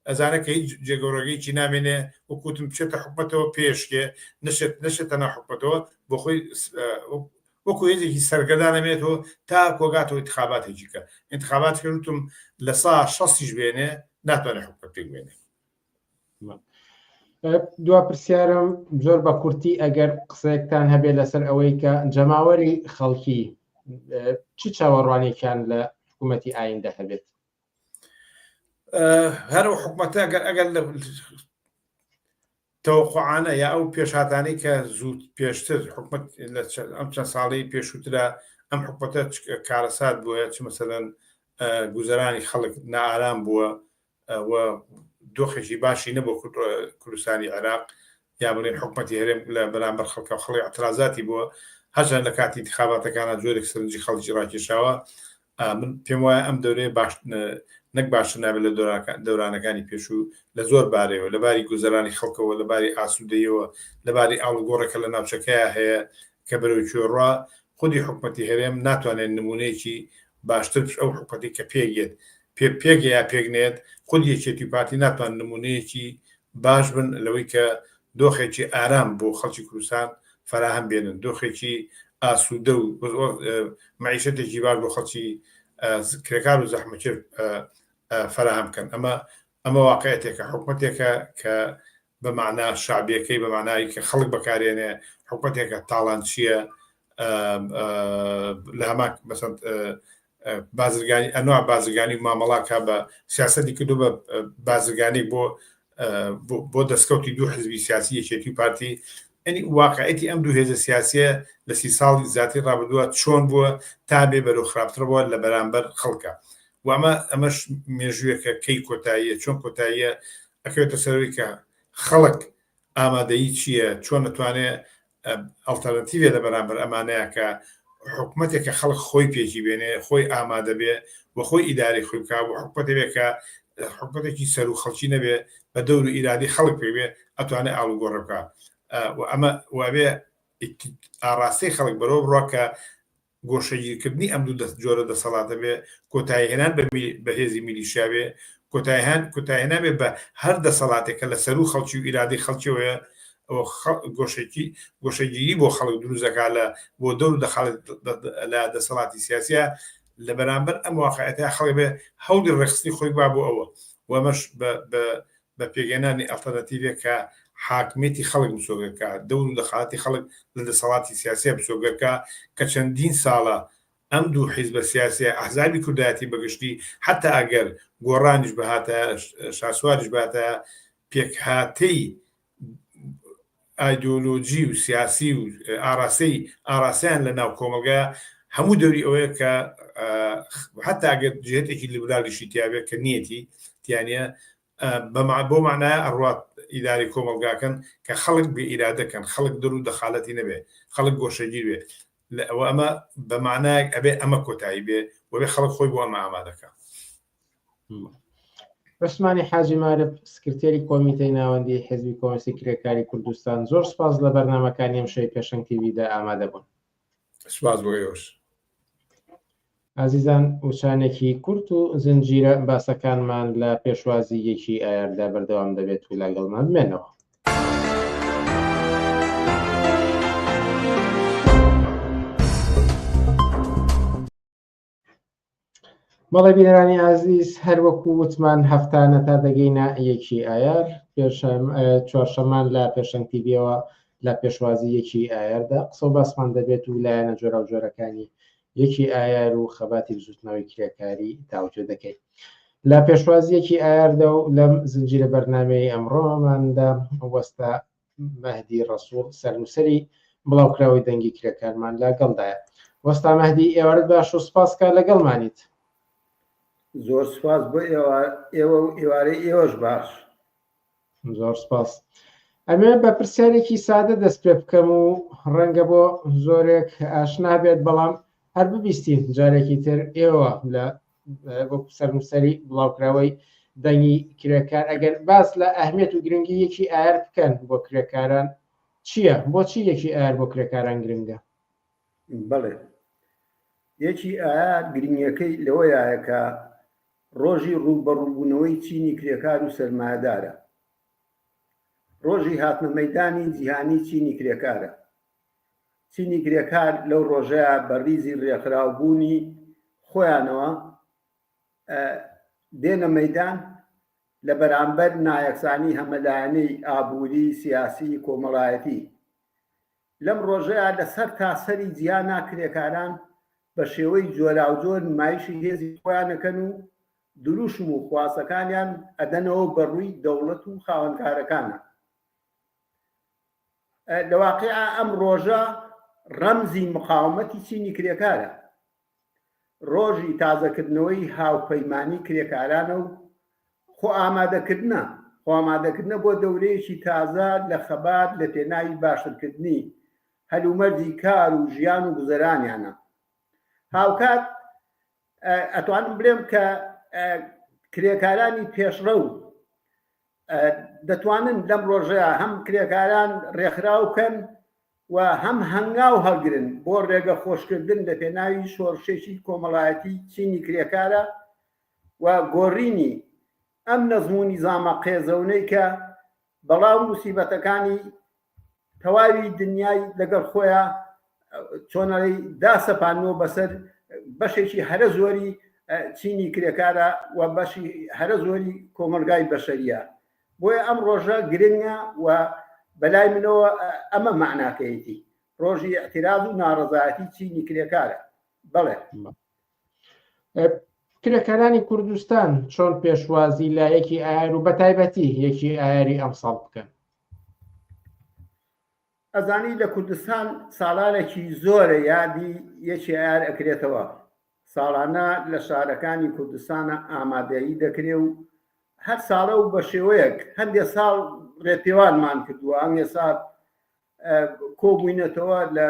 ئەزانە کە هیچ جێگەڕێگەیەکی نامێنێ وەکوتم بچێتە حکومەتەوە پێشکێ نشێت نشێتە ناو حکومەتەوە بۆ خۆی وەکو هێزێکی سەرگەردان ئەمێنێتەوە تا کۆگاتەوە ئینتخاباتێکی کە ئینتخابات کە وتم لە سا شەستیش بێنێ ناتوانێت حکومەت پێک بێنێ. دوا پرسیارم زۆر بە کورتی ئەگەر قسەیەکتان هەبێت لەسەر ئەوەی کە جەماوەری خەڵکی چ چاوەڕوانێکیان لە حکوومەتی ئایندە هەبێت؟ هەر ئەو حکومەتە ئەگەر ئەگەر لە تەوەقوعانە یا ئەو پێشهاتانەی کە زوو پێشتر حکومەت لە ئەم چەند ساڵەی پێشووترا ئەم حکومەتە کارەسات بووە چ مەسەلەن گوزەرانی خەڵک نائارام بووە و دۆخێکی باشی نەبوو کوردستانی عێراق یا بڵێن حکومەتی هەرێم لە بەرامبەر خەڵکە خەڵی اعترازاتی بووە هەرچەند لە کاتی انتخاباتەکانە جۆرێک سەرنجی خەڵکی ڕاکێشاوە من پێم وایە ئەم دەورەیە باش نەک باشتر نابێت لە دەورانەکانی پێشوو لە زۆر بارەیەوە لە باری گوزەرانی خەڵکەوە لە باری ئاسوودەیەوە لە باری ئاڵوگۆڕێکە لە ناوچەکەیا هەیە کە بەرەو کوێ ڕوا خودی حکومەتی هەرێم ناتوانێت نمونەیەکی باشتر پش ئەو حکومەتی کە پێک یەت پێ پێک یا پێک نێت خودی یەکێتی و پارتی ناتوان نمونەیەکی باش بن لەوەی کە دۆخێکی ئارام بۆ خەڵکی کوردستان فەراهەم بێنن، دۆخێکی ئاسوودە و مەعیشەتێکی باش بۆ خەڵکی کرێکار و زەحمەتکێش فەراهەم بکەن. ئەمە ئەمە واقعێتێکە، حکومەتێکە کە بە مەعنا شەعبیەکەی، بە مەعنای کە خەڵک بەکارێنێ، حکومەتێکە تاڵانچییە، لە هەمان مەسەن بازرگانی ئەنوا بازرگانی و مامەڵاکە بە سیاسەتی کردو بە بازرگانی بۆ بۆ دەستکەوتی دوو حزبی سیاسی یەکێتی و پارتی ئەنی واقعەتی ئەم دوو هێزە سیاسیە لە سی ساڵی زیاتری ڕابردووە چۆن بووە تا بێ بەرەو خراپتر بووە لە بەرامبەر خەڵکە و ئەمە ئەمەش مێژوویەکە کەی کۆتاییە چۆن کۆتاییە ئەکەوێتە سەرەوەی کە خەڵک ئامادەیی چییە چۆن ئەتوانێ ئەڵتەرناتیڤێ لە بەرامبەر ئەمانەیە کە حکومەتێک کە خەڵک خۆی پێکی بێنێ خۆی ئامادە بێ و خۆی ئیدارەی خۆی بکا و حکومەتێ بێ کە حکومەتێکی سەروو خەڵکی نەبێ بە دەور و ئیرادەی خەڵک پێک بێ ئەتوانێ ئاڵوگۆڕێ بکا و ئەمە و ئەبێ ئاڕاستەی خەڵک بەرەوە بڕوا کە گۆشەگیرکردنی ئەم دوو جۆرە دەسەڵاتە بێ، کۆتاییهێنان بە بە هێزی میلیشیا بێ، کۆتاییهان کۆتاییهێنان بێ بە هەر دەسەڵاتێک کە لە سەروو خەڵکی و ئیرادەی خەڵکیەوەیە و گۆشەکی گۆشەگیری بۆ خەڵک دروست دەکا لە بۆ دەور و دەخالەت لە دەسەڵاتی سیاسیە لە بەرامبەر ئەم واقعیەتە خەڵک بێ هەوڵی ڕێکخستنی خۆی با بۆ ئەوە و ئەمەش بە بە بە پێکهێنانی ئەڵتەرناتیڤێک کە حاکمیەتی خەڵک مسۆگەر کا، دەور و دەخاڵەتی خەڵک لە دەسەڵاتی سیاسییا مسۆگەر کا کە چەندین ساڵە ئەم دوو حیزبە سیاسیە، ئەحزابی کوردایەتی بە گشتی حەتا ئەگەر گۆڕانیش بهاتایە، شاسواریش بهاتایە، پێکهاتەی ئایدۆلۆجی و سیاسی و ئاراستەی ئاراستەیان لە ناو کۆمەڵگا هەموو دەوری ئەوەیە کە حتا ئەگەر جهتێکی لیبرالیشی تیاابێت کە نیەتی تیانە بۆ معناە ئەڕات ئیداری کۆمەلگاکەن کە خەڵک بێ ئیرادەکەن خەڵک دەر و دەخالەتی نەبێ خەڵک گۆشەگیر بێ ئەوە ئەمە بە معنایەک ئەبێ ئەمە کۆتایی بێ وەبێ خەڵک خۆی بۆ ئەمە ئامادەکە. عوسمانی حاجی مارف سکرتێری کۆمیتەی ناوەندی حزبی کۆمۆنیستی کرێکاری کوردستان زۆر سپاس لە بەرنامەکانی ئەمشەوی پێشەنگ تیڤیدا ئامادە بوون. سپاس بۆ ئێوەش. ئازیزان وچانێکی کورت و زنجیرە باسەکانمان لە پێشوازی یەکی ئایاردا بەردەوام دەبێت و لەگەڵمان بمێنەوە. بەڵێ بینەرانی ئازیز هەر وەکو وتمان هەفتانە تا دەگەینە یەکی ئایار چوارشەمان لە پێشەنگ تیڤیەوە لە پێشوازی یەکی ئایاردا قسە و باسمان دەبێت و لایەنە جۆراوجۆرەکانی یەکی ئایار و خەباتی بزوتنەوەی کرێکاری تاوتوێ دەکەین لە پێشوازی یەکی ئایاردا و لەم زنجیرە بەرنمەی ئەمڕۆماندا وەستا مەهدی ڕەسوڵ سەرنووسەری بڵاوکراوەی دەنگی کرێکارمان لەگەڵدایە. وەستا مەهدی ئێوارەت باش و سپاس کە لەگەڵمانیت. زۆر سپاس بۆ ئێوە و ئێوارەی ئێوەش باش. زۆر سپاس. ئەمێ بە پرسیارێکی سادە دەست پێ بکەم و ڕەنگە بۆ زۆرێک ئاشنا بێت بەڵام هەر ببیستین جارێکی تر ئێوە لە وەکو سەرنووسەری بڵاوکراوەی دەنگی کرێکار ئەگەر باس لە ئەهمیەت و گرنگی یەکی ئایار بکەن بۆ کرێکاران چییە؟ بۆچی یەکی ئایار بۆ کرێکاران گرنگە؟ بەڵێ یەکی ئایار گرنگیەکەی لەوەیە کە ڕۆژی ڕووبەڕووبوونەوەی چینی کرێکار و سەرمایەدارە ڕۆژی هاتنە مەیدانی جیهانی چینی کرێکارە چینی کرێکار لەو ڕۆژەیا بە ڕیزی ڕێکخراوبوونی خۆیانەوە دێنە مەیدان. لە بەرامبەر نایەکسانی هەمەلایەنەی ئابووری، سیاسی، کۆمەڵایەتی. لەم ڕۆژەیا لە سەرتاسەری جیهانا کرێکاران بە شێوەی جۆراوجۆر نمایشی هێزی خۆیان ئەکەن و دروشم و خواستەکانیان ئەدەنەوە بە ڕووی دەوڵەت و خاوەنکارەکانا. لە واقیعا ئەم ڕۆژە ڕەمزی مقاومەتی چینی کرێکارە. ڕۆژی تازەکردنەوەی هاوپەیمانی کرێکارانە و خۆئامادەکردنە، خۆئامادەکردنە بۆ دەورەیەکی تازە لە خەبات لە پێناوی باشترکردنی هەلومەرجی کار و ژیان و گوزەرانیانە. هاوکات ئەتوانم بلێم کە کرێکارانی پێشڕەو دەتوانن لەم ڕۆژەیا هەم کرێکاران ڕێکخراو بکەن و هەم هەنگاو هەڵگرن بۆ ڕێگە خۆشکردن لە پێناوی شۆڕشێکی کۆمەڵایەتی چینی کرێکارە و گۆڕینی ئەم نەزم و نیزامە قێزەونەی کە بەڵا و موسیبەتەکانی تەواوی دنیای لەگەڵ خۆیا چۆنەی داسەپانوە بەسەر بەشێکی هەرە زۆری چینی کرێکارە و بەشی هەرە زۆری کۆمەلگای بەشەریە بۆیە ئەم ڕۆژە گرنگە و بەلای منەوە ئەمە معناکەیەتی ڕۆژی اعتراض و ناڕەزایەتی چینی کرێکارە بەڵێ کرێکارانی کوردستان چۆن پێشوازی لە یەکی ئایار و بەتایبەتی یەکی ئایاری ئەمساڵ بکەن؟ ئەزانی لە کوردستان ساڵانێکی زۆرە یادی یەکی ئایار ئەکرێتەوە ساڵانە لە شارەکانی کوردستانە ئامادەیی دەکرێ و هەر ساڵە و بە شێوەیەک هەندێ ساڵ ڕێپێوانمان کردووە هەندێ ساڵ کۆبووینەتەوە لە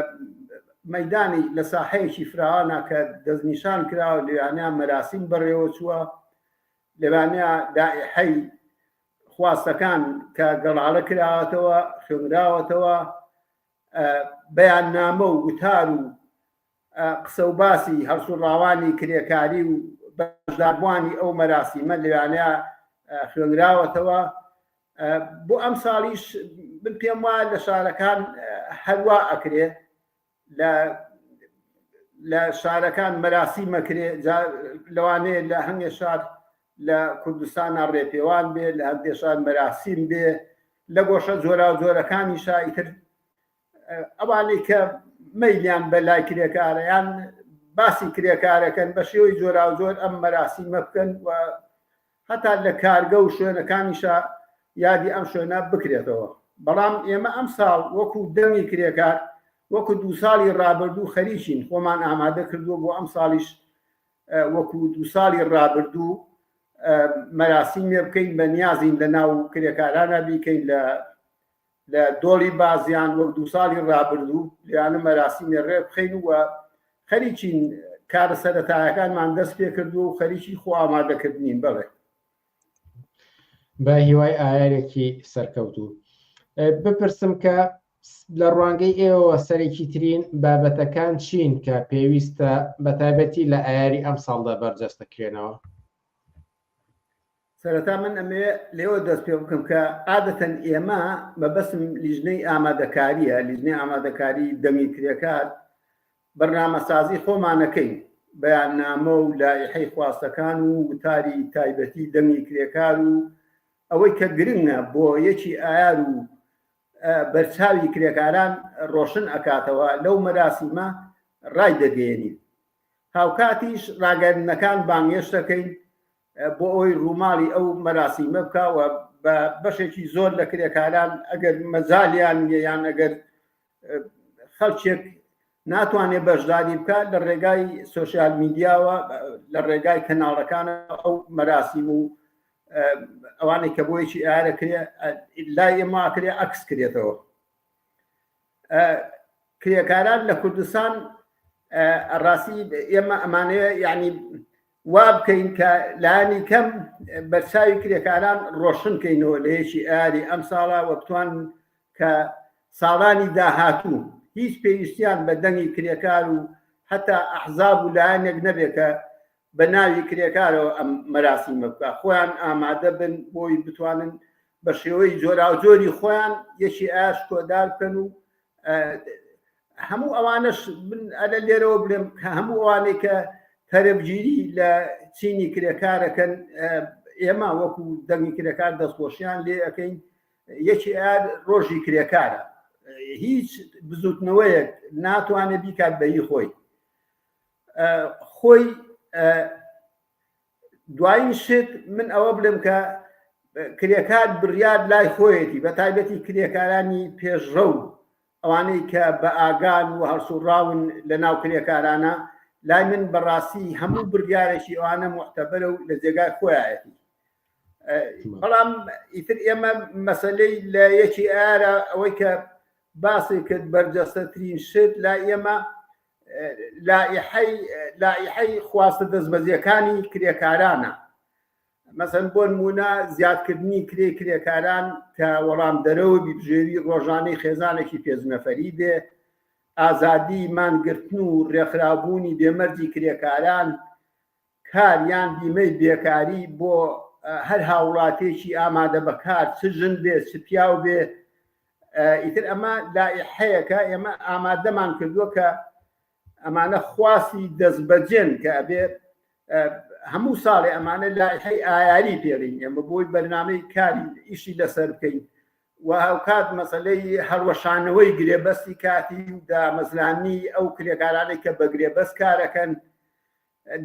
مەدانی لە ساحەیەکی فراوانە کە دەستنیشان کراوە لەوانە مەراسیم بەڕێوە چووە لەوانە دائحەی خواستەکان کە گەڵاڵە کراوەتەوە خوێنراوەتەوە بەیاننامە و وتار و قسە و باسی هەڵسوڕاوانی کرێکاری و بەشداربووانی ئەو مەراسیمە لەوانە خوێنراوەتەوە بۆ ئەم ساڵیش من پێم وایە لە شارەکان هەروا ئەکرێ لە لە شارەکان مەراسی مەکرێ لەوانەیە لە هەندێ شار لە کوردستانە ڕێپێوان بێ لە هەندێ شار مەراسیم بێ لە گۆشە جۆراوجۆرەکانی شایتر ئەوانەی کە مەیلیان بە لای کرێکارە یان باسی کرێکارەکەن بە شێوەی جۆراوجۆر ئەم مەراسیمە بکەن و هەتا لە کارگە و شوێنەکانیشا یادی ئەم شوێنە بکرێتەوە بەڵام ئێمە ئەم ساڵ وەکو دەنگی کرێکار وەکو دوو ساڵی ڕابردوو خەریکین خۆمان ئامادە کردووە بۆ ئەم ساڵیش وەکو دوو ساڵی ڕابردوو مەراسیمێ بکەین بە نیازین لە ناو کرێکارانە بیکەین لە لە دۆڵی بازیان وەک دوو ساڵی ڕابردوو لێیانە مەراسیمێ ڕێ بخەین و خەریکین کارە سەرەتایەکانمان دەست پێ کردووە و خەریکی خۆ ئامادەکردنین بەڵێ. بە هیوای ئایارێکی سەرکەوتوو بپرسم کە لە ڕوانگەی ئێوەوە سەرەکی ترین بابەتەکان چین کە پێویستە بە تایبەتی لە ئایاری ئەمساڵدا بەرجەستە کرێنەوە؟ سەرەتا من ئەمەوێ لێوە دەست پێ بکەم کە عادەتەن ئێمە مەبەستم لیژنەی ئامادەکاریە لیژنەی ئامادەکاری دەنگی کرێکار بەرنامەسازی خۆمانەکەین بەیاننامە و لایحەی خواستەکان و وتاری تایبەتی دەنگی کرێکار و ئەوەی کە گرنگە بۆ یەکی ئایار و بەرچاوی کرێکاران ڕۆشن ئەکاتەوە لەو مەراسیمە ڕای دەگەیەنین هاوکاتیش ڕاگەیاندنەکان بانگێشت دەکەین بۆ ئەوەی ڕووماڵی ئەو مەراسیمە بکا و بە بەشێکی زۆر لە کرێکاران ئەگەر مەجالیان نیە یان ئەگەر خەڵکێک ناتوانێت بەشداری بکات لە ڕێگای سۆسیال میدیاوە لە ڕێگای کەناڵەکان ئەو مەراسیم و ئەوانەی کە بۆیەکی ئارە کرێ لای ئێمە کرێ عکس کرێتەوە کرێکاران لە کوردستان ڕاستی ئێمە ئەمانەیە یعنی وا بکەین کە لانی کەم بەرچاوی کرێکاران ڕۆشن کەینەوە لە یەکی ئاری ئەم ساڵە وە بتوان کە ساڵانی داهاتوو هیچ پێویستیان بە دەنگی کرێکار و هەتا ئەحزاب و لایەنێک نەبێت کە بە ناوی کرێکارەوە ئەم مەراسیمە بکە خۆیان ئامادە بن بۆی بتوانن بە شێوەی جۆراوجۆری خۆیان یەکی ئاش کۆدار بکەن و هەموو ئەوانەش من ئەلە لێرەوە بڵێم کە هەموو ئەوانەی کە تەرەفگیری لە چینی کرێکارەکەن. ئێمە وەکو دەنگی کرێکار دەستخۆشیان لێ ئەەکەین یەکی ئار ڕۆژی کرێکارە هیچ بزوتنەوەیەک ناتوانێت بیکات بە هی خۆی خۆی دوایین شت من ئەوە بڵێم کە کرێکار بڕیار لای خۆیەتی بە تایبەتی کرێکارانی پێشڕەو ئەوانەی کە بە ئاگان و هەڵسوڕاون لە ناو کرێکارانە لای من بەڕاستی هەموو بڕیارێکی ئەوانە معتەبەرە و لە جێگای خۆیەتی بەڵام ئیتر ئێمە مەسلەی لە یەکی ئارە ئەوەی کە باسی کرد بەرجەستەترین شت لای ئێمە لائیحەی لائیحەی خواستە دەستبەجێکانی کرێکارانە مەسەن بۆ نمونە زیادکردنی کرێ کرێکاران کە وەڵام دەرەوە بژێوی ڕۆژانەی خێزانێکی پێنج نەفەری بێ ئازادی مانگرتن و ڕێکخراوبوونی بێمەرجی کرێکاران کار یان بیمەی بێکاری بۆ هەر هاوڵاتێکی ئامادە بەکار چ ژن بێ چ پیاو بێ ئیتر ئەمە لائیحەیەکە ئێمە ئامادەمان کردووە کە ئەمانە خواستی دەستبەجێن کە ئەبێ هەموو ساڵێ ئەمانە لائیحەی ئایاری پێڵین ئێمە بۆی بەرنامەی کاری ئیشی لەسەر بکەین و هاوکات مەسەلەی هەڵوەشانەوەی گرێبەستی کاتی و دامەزرانی ئەو کرێکارانەی کە بە گرێبەست کارەکەن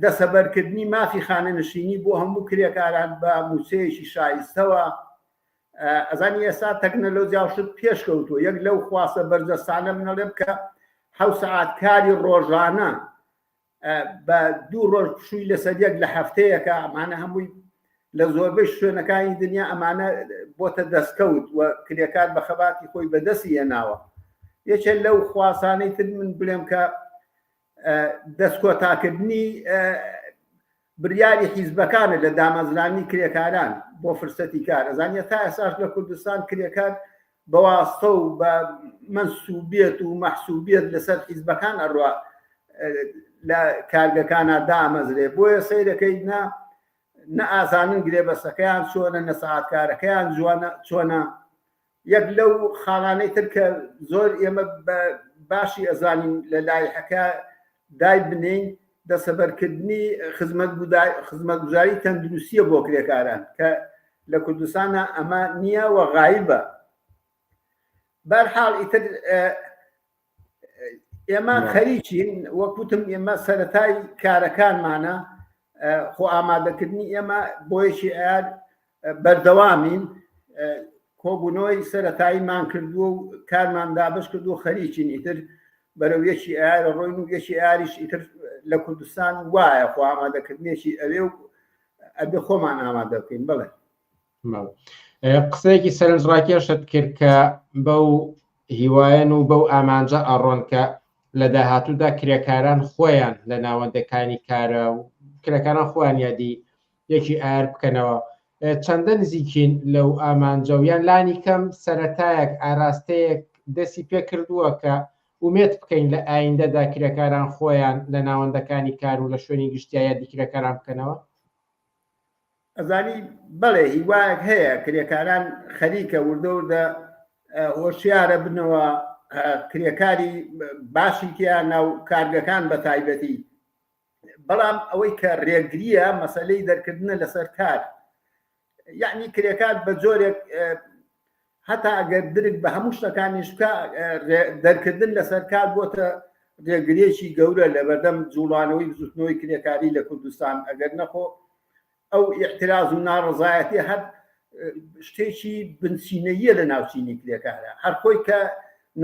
دەسەبەرکردنی مافی خانەنشینی بۆ هەموو کرێکاران بە مووچەیەکی شایستەوە ئەزانی ئێستا تەکنەلۆجیا و شت پێشکەوتووە یەک لەو خواستە بەرجەستانە منەڵێم کە حەو سەعات کاری ڕۆژانە بە دوو ڕۆژ پشووی لەسەر یەک لە هەفتەیەکە ئەمانە هەمووی لە زۆربەی شوێنەکانی دنیا ئەمانە بۆتە دەستکەوت و کرێکار بە خەباتی خۆی بەدەستی هێناوە یەکێک لەو خواستانەی تر من بڵێم کە دەستکۆتاکردنی بریاری حیزبەکانە لە دامەزرانی کرێکاران بۆ فرسەتی کار ئەزانە تا ئێساش لە کوردستان کرێکار بەواستە و بە منسوبیت و مەحسوبیت لەسەر حیزبەکان ئەڕوا لە کارگەکانە دامەزرێ بۆیە سەیرەکەی نا نە ئازانن گرێبەسەکەیان چۆنە نە سەعاتکارەکەیان جوانە چۆنە یەک لەو خاڵانەی تر کە زۆر ئێمە بە باشی ئەزانین لە لایحەکە دای بنێین دەسەبەرکردنی خزمەتگوزاری تەندروستیە بۆ کرێکاران کە لە کوردستانە ئەمە نییە و غایبە بەرحاڵ ئیتر ئێمە خەریکین وەکوتم ئێمە سەتای کارەکانمانە خۆ ئامادەکردنی ئێمە بۆیەکی ئەیار بەردەوامین کۆبوونەوەی سەتاییمان کردووە و کارمان دابش کردو خەریکین ئیتر بەرەو یەکی ئایارە ڕۆین و یەکی ئاریش ئیتر لە کوردستان وایە خۆ ئامادەکردنێکی ئەوێ و ئەبێ خۆمان ئامادە بکەین بڵێ قسەیەکی سەرنجڕاکێشت کرد کە بەو هیوایەن و بەو ئامانجە ئەڕۆن کە لە داهاتوودا کرێکاران خۆیان لە ناوەندەکانی کارە و کرێکاران خۆیان یادی یەکی ئایار بکەنەوە چەندە نزیکین لەو ئامانجە و یان لانی کەم سەرەتایەک ئاراستەیەک دەستی پێ کردووە کە ئومێد بکەین لە ئایندەدا کرێکاران خۆیان لە ناوەندەکانی کار و لە شوێنی گشتیا یادی کرێکاران بکەنەوە؟ ئەزانی بەڵێ هیوایەک هەیە کرێکاران خەریکە وردە وردە هۆشیارە بنەوە کرێکاری باشی تیا ناو کارگەکان بە تایبەتی بەڵام ئەوەی کە ڕێگریە مەسلەی دەرکردنە لەسەر کار یعنی کرێکار بە جۆرێک هەتا ئەگەر درک بە هەموو شتەکانیش بکە دەرکردن لەسەر کار بۆتە ڕێگرێکی گەورە لە بەردەم جوڵانەوەی بزوتنەوەی کرێکاری لە کوردستان ئەگەر نەخۆ ئەو ئیعتراز و ناڕەزایەتی هەر شتێکی بنچینەیە لە ناوچینی کرێکارە هەر خۆی کە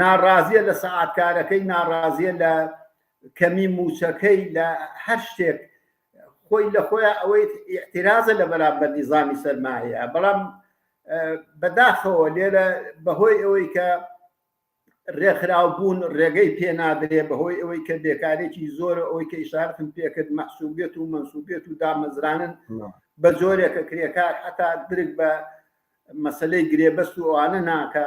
ناڕازیە لە سەعاتکارەکەی ناڕازیە لە کەمی موچەکەی لە هەر شتێک خۆی لە خۆیان ئەوەی ئیعترازە لە بەرامبەر نیزامی سەرمایە بەڵام بەداخەوە لێرە بەهۆی ئەوەی کە ڕێکخراو بوون ڕێگەی پێ نادرێ بەهۆی ئەوەی کە بێکارێکی زۆرە ئەوەی کە ئیشارەتم پێکرد مەحسوبێت و مەنسوبێت و دامەزرانن بە جۆرێکە کرێکار حتا درک بە مەسلەی گرێبەست و ئەوانە ناکە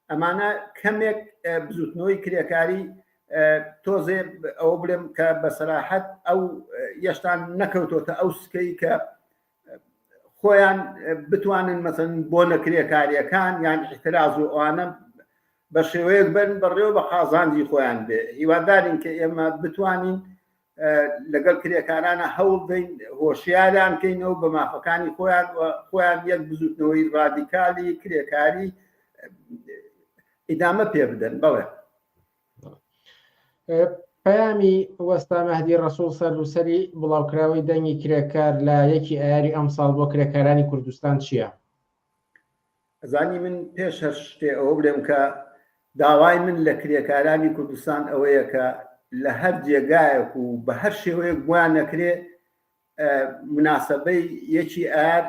ئەمانە کەمێک بزوتنەوەی کرێکاری تۆزێ ئەوە بڵێم کە بە سەراحەت ئەو یەشتان نەکەوتۆتە ئەو سکەی کە خۆیان بتوانن مەسەن بۆنە کرێکاریەکان یان احتراز و ئەوانە بە شێوەیەک بن بەڕێوە بە قازانجی خۆیان بێ هیوادارین کە ئێمە بتوانین. لەگەڵ کرێکارانە هەوڵ دەین هۆشیاریان کەینەوە بە مافەکانی خۆیان و خۆیان یەک بزوتنەوەی ڕادیکالی کرێکاری ئیدامە پێ بدەن بەڵێ. پەیامی وەستا مەهدی ڕەسوڵ سەرنووسەری بڵاوکراوەی دەنگی کرێکار لە یەکی ئایاری ئەمساڵ بۆ کرێکارانی کوردستان چییە؟ ئەزانی من پێش هەر شتێ ئەوە بڵێم کە داوای من لە کرێکارانی کوردستان ئەوەیە کە لە هەر جێگایەک و بە هەر شێوەیەک بۆیان نەکرێ مناسبەی یەکی ئار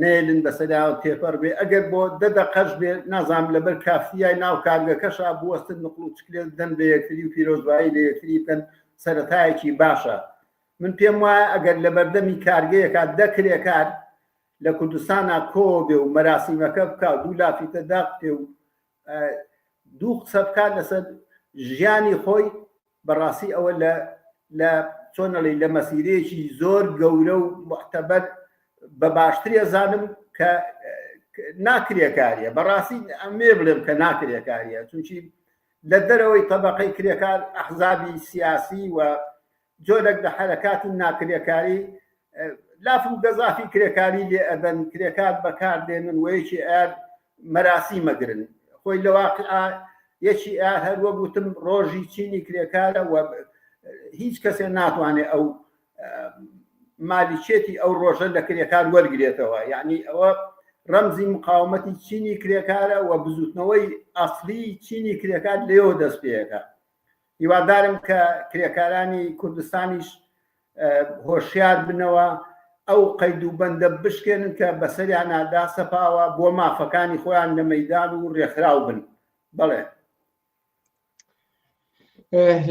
نێلن بەسەراوە تێپەڕ بێ ئەگەر بۆ دە دەقەش بێ نازانم لەبەر کافتریای ناو کارگەکەشا بوەستن نقڵ و چکلێت بدەن بە یەکتری و پیرۆزبایی لە یەکتری بکەن سەرەتایەکی باشە من پێم وایە ئەگەر لە بەردەمی کارگەیەکا دە کرێکار لە کوردستانا کۆوە بێ و مەراسیمەکە بکا و دوو لافیتە دابتێ و دوو قسە بکات لەسەر ژیانی خۆی بەڕاستی ئەوە لە لە چۆنەڵی لە مەسیرەیەکی زۆر گەورە و معتەبەر بە باشتری ئەزانم کە ناکرێکاریە بەڕاستی ئەمێ بڵێم کە ناکرێکاریە چونکی لە دەرەوەی تەبقەی کرێکار ئەحزابی سیاسی و جۆرێک لە حەرەکاتی ناکرێکاری لاف و گەزافی کرێکاری لێ ئەدەن کرێکار بەکار دێنن و یەکی ئەر مەراسی مەگرن خۆی لە واقع یەکی ئەر هەر وەک وتم ڕۆژی چینی کرێکارە و هیچ کەسێ ناتوانێت ئەو مالیچێتی ئەو ڕۆژە لە کرێکار وەرگێتەوە یعنی ئەوە ڕەمزی مقاومەتی چینی کرێکارە و بزوتنەوەی ئەسلی چینی کرێکار لێەوە دەست پێەکە هیوادارم کە کرێکارانی کوردستانیش هۆشیار بنەوە ئەو قەید و بەندە بشکێنن کە بەسەریانا داسەپاوە بۆ مافەکانی خۆیان لە مەیدان و ڕێکخراو بن. بەڵێ.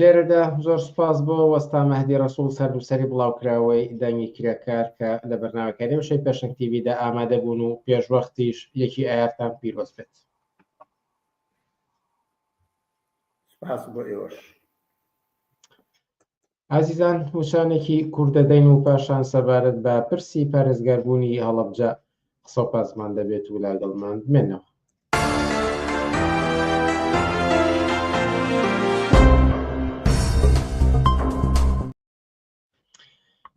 لێرەدا زۆر سوپاس بۆ وەستا مەهدی ڕەسوڵ سەرنووسەری بڵاوکراوەی دەنگی کرێکار کە لە بەرنامەکانی وشەی پێشەنگ تیڤیدا ئامادە بوون و پێشوەختیش یەکی ئایارتان پیرۆز بێت. سپاس بۆ ئێوەش. ئازیزان وچانێکی کورت دەدەین و پاشان سەبارەت بە پرسی پارێزگاربوونی هەڵەبجە قسە و پاسمان دەبێت و لاگەڵمان بمێنەوە.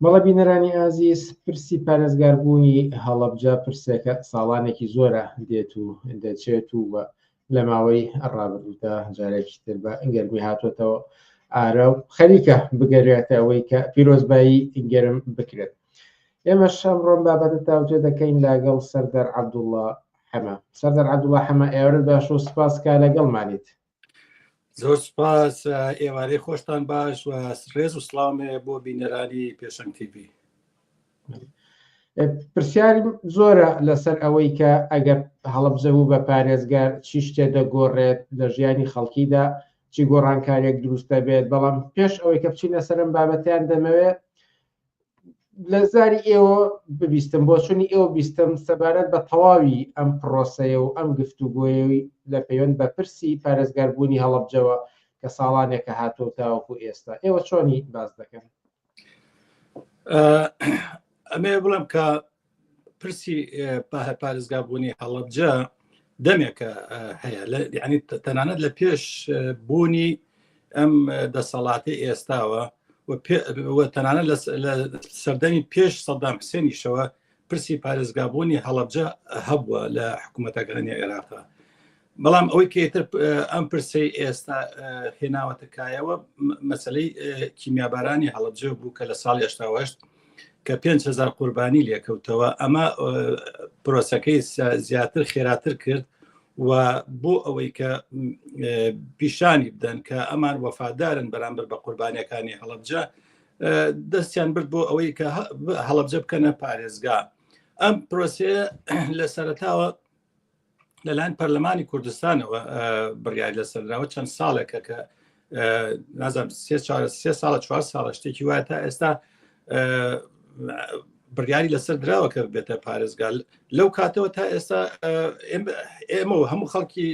بەڵێ بینەرانی ئازیز پرسی پارێزگاربوونی هەڵەبجە پرسێکە ساڵانێکی زۆرە دێت و دەچێت و لە ماوەی ڕابردوودا جارێکی تر بە گەرمی هاتوێتەوە ئارا و خەریکە بگەرێتە ئەوەی کە پیرۆزبایی گەرم بکرێت ئێمە ئەمڕۆم بابەتە تاوتێ دەکەین لەگەڵ سەردار عەبدوڵڵا حەمە سەردار عەبدوڵڵا حەمە ئێوارت باش و سپاس کە لەگەڵمانیت زۆر سپاس ئێوارەی خۆشتان باش و ڕێز و سڵاومێ بۆ بینەرانی پێشەنگ تیڤی پرسیاری زۆرە لەسەر ئەوەی کە ئەگەر هەڵەبجە بوو بە پارێزگار چی شتێ دەگۆڕێت لە ژیانی خەڵکیدا چی گۆڕانکاریەک دروست دەبێت بەڵام پێش ئەوەی کە بچینە سەرم بابەتیان دەمەوێت لە زاری ئێوە ببیستم بۆچونی ئێوە بیستم سەبارەت بە تەواوی ئەم پرۆسەیە و ئەم گفتوگۆیەی لە پەیوەند بە پرسی پارێزگاربوونی هەڵەبجەوە کە ساڵانێکە هاتووە تاوەکو ئێستا ئێوە چۆنی باس دەکەن؟ ئەمێ بڵێم کە پرسی پارێزگابوونی هەڵەبجە دەمێکە هەیە ینی تەنانەت لە پێش بوونی ئەم دەسەڵاتی ئێستاوە و تەنانەت لە سەردەمی پێش سەدام حسێنیشەوە پرسی پارێزگابوونی هەڵەبجە هەبووە لە حکوومەتەکانی عێراقا بەڵام ئەوەی کە ئیتر ئەم پرسەی ئێستا هێناوەتە کایەوە مەسلەی کیمیابارانی هەڵەبجە بوو کە لە ساڵی 88 کە 5هزار قوربانی لێکەوتەوە ئەمە پرۆسەکەی زیاتر خێراتر کرد و بۆ ئەوەی کە پیشانی بدەن کە ئەمان وەفادارن بەرامبەر بە قوربانیەکانی هەڵەبجە دەستیان برد بۆ ئەوەی کە هەڵەبجە بکەنە پارێزگا ئەم پرۆسەیە لە سەرتاوە لەلایەن پەرلەمانی کوردستانەوە بڕیاری لەسەردراوە چەند ساڵێکە کە نازانم سێ ساڵە چوار ساڵە شتێکی وایە تا ئێستا بڕیاری لەسەر دراوە کە بێتە پارێزگال لەو کاتەوە تا ئێستا ئێمە و هەموو خەڵکی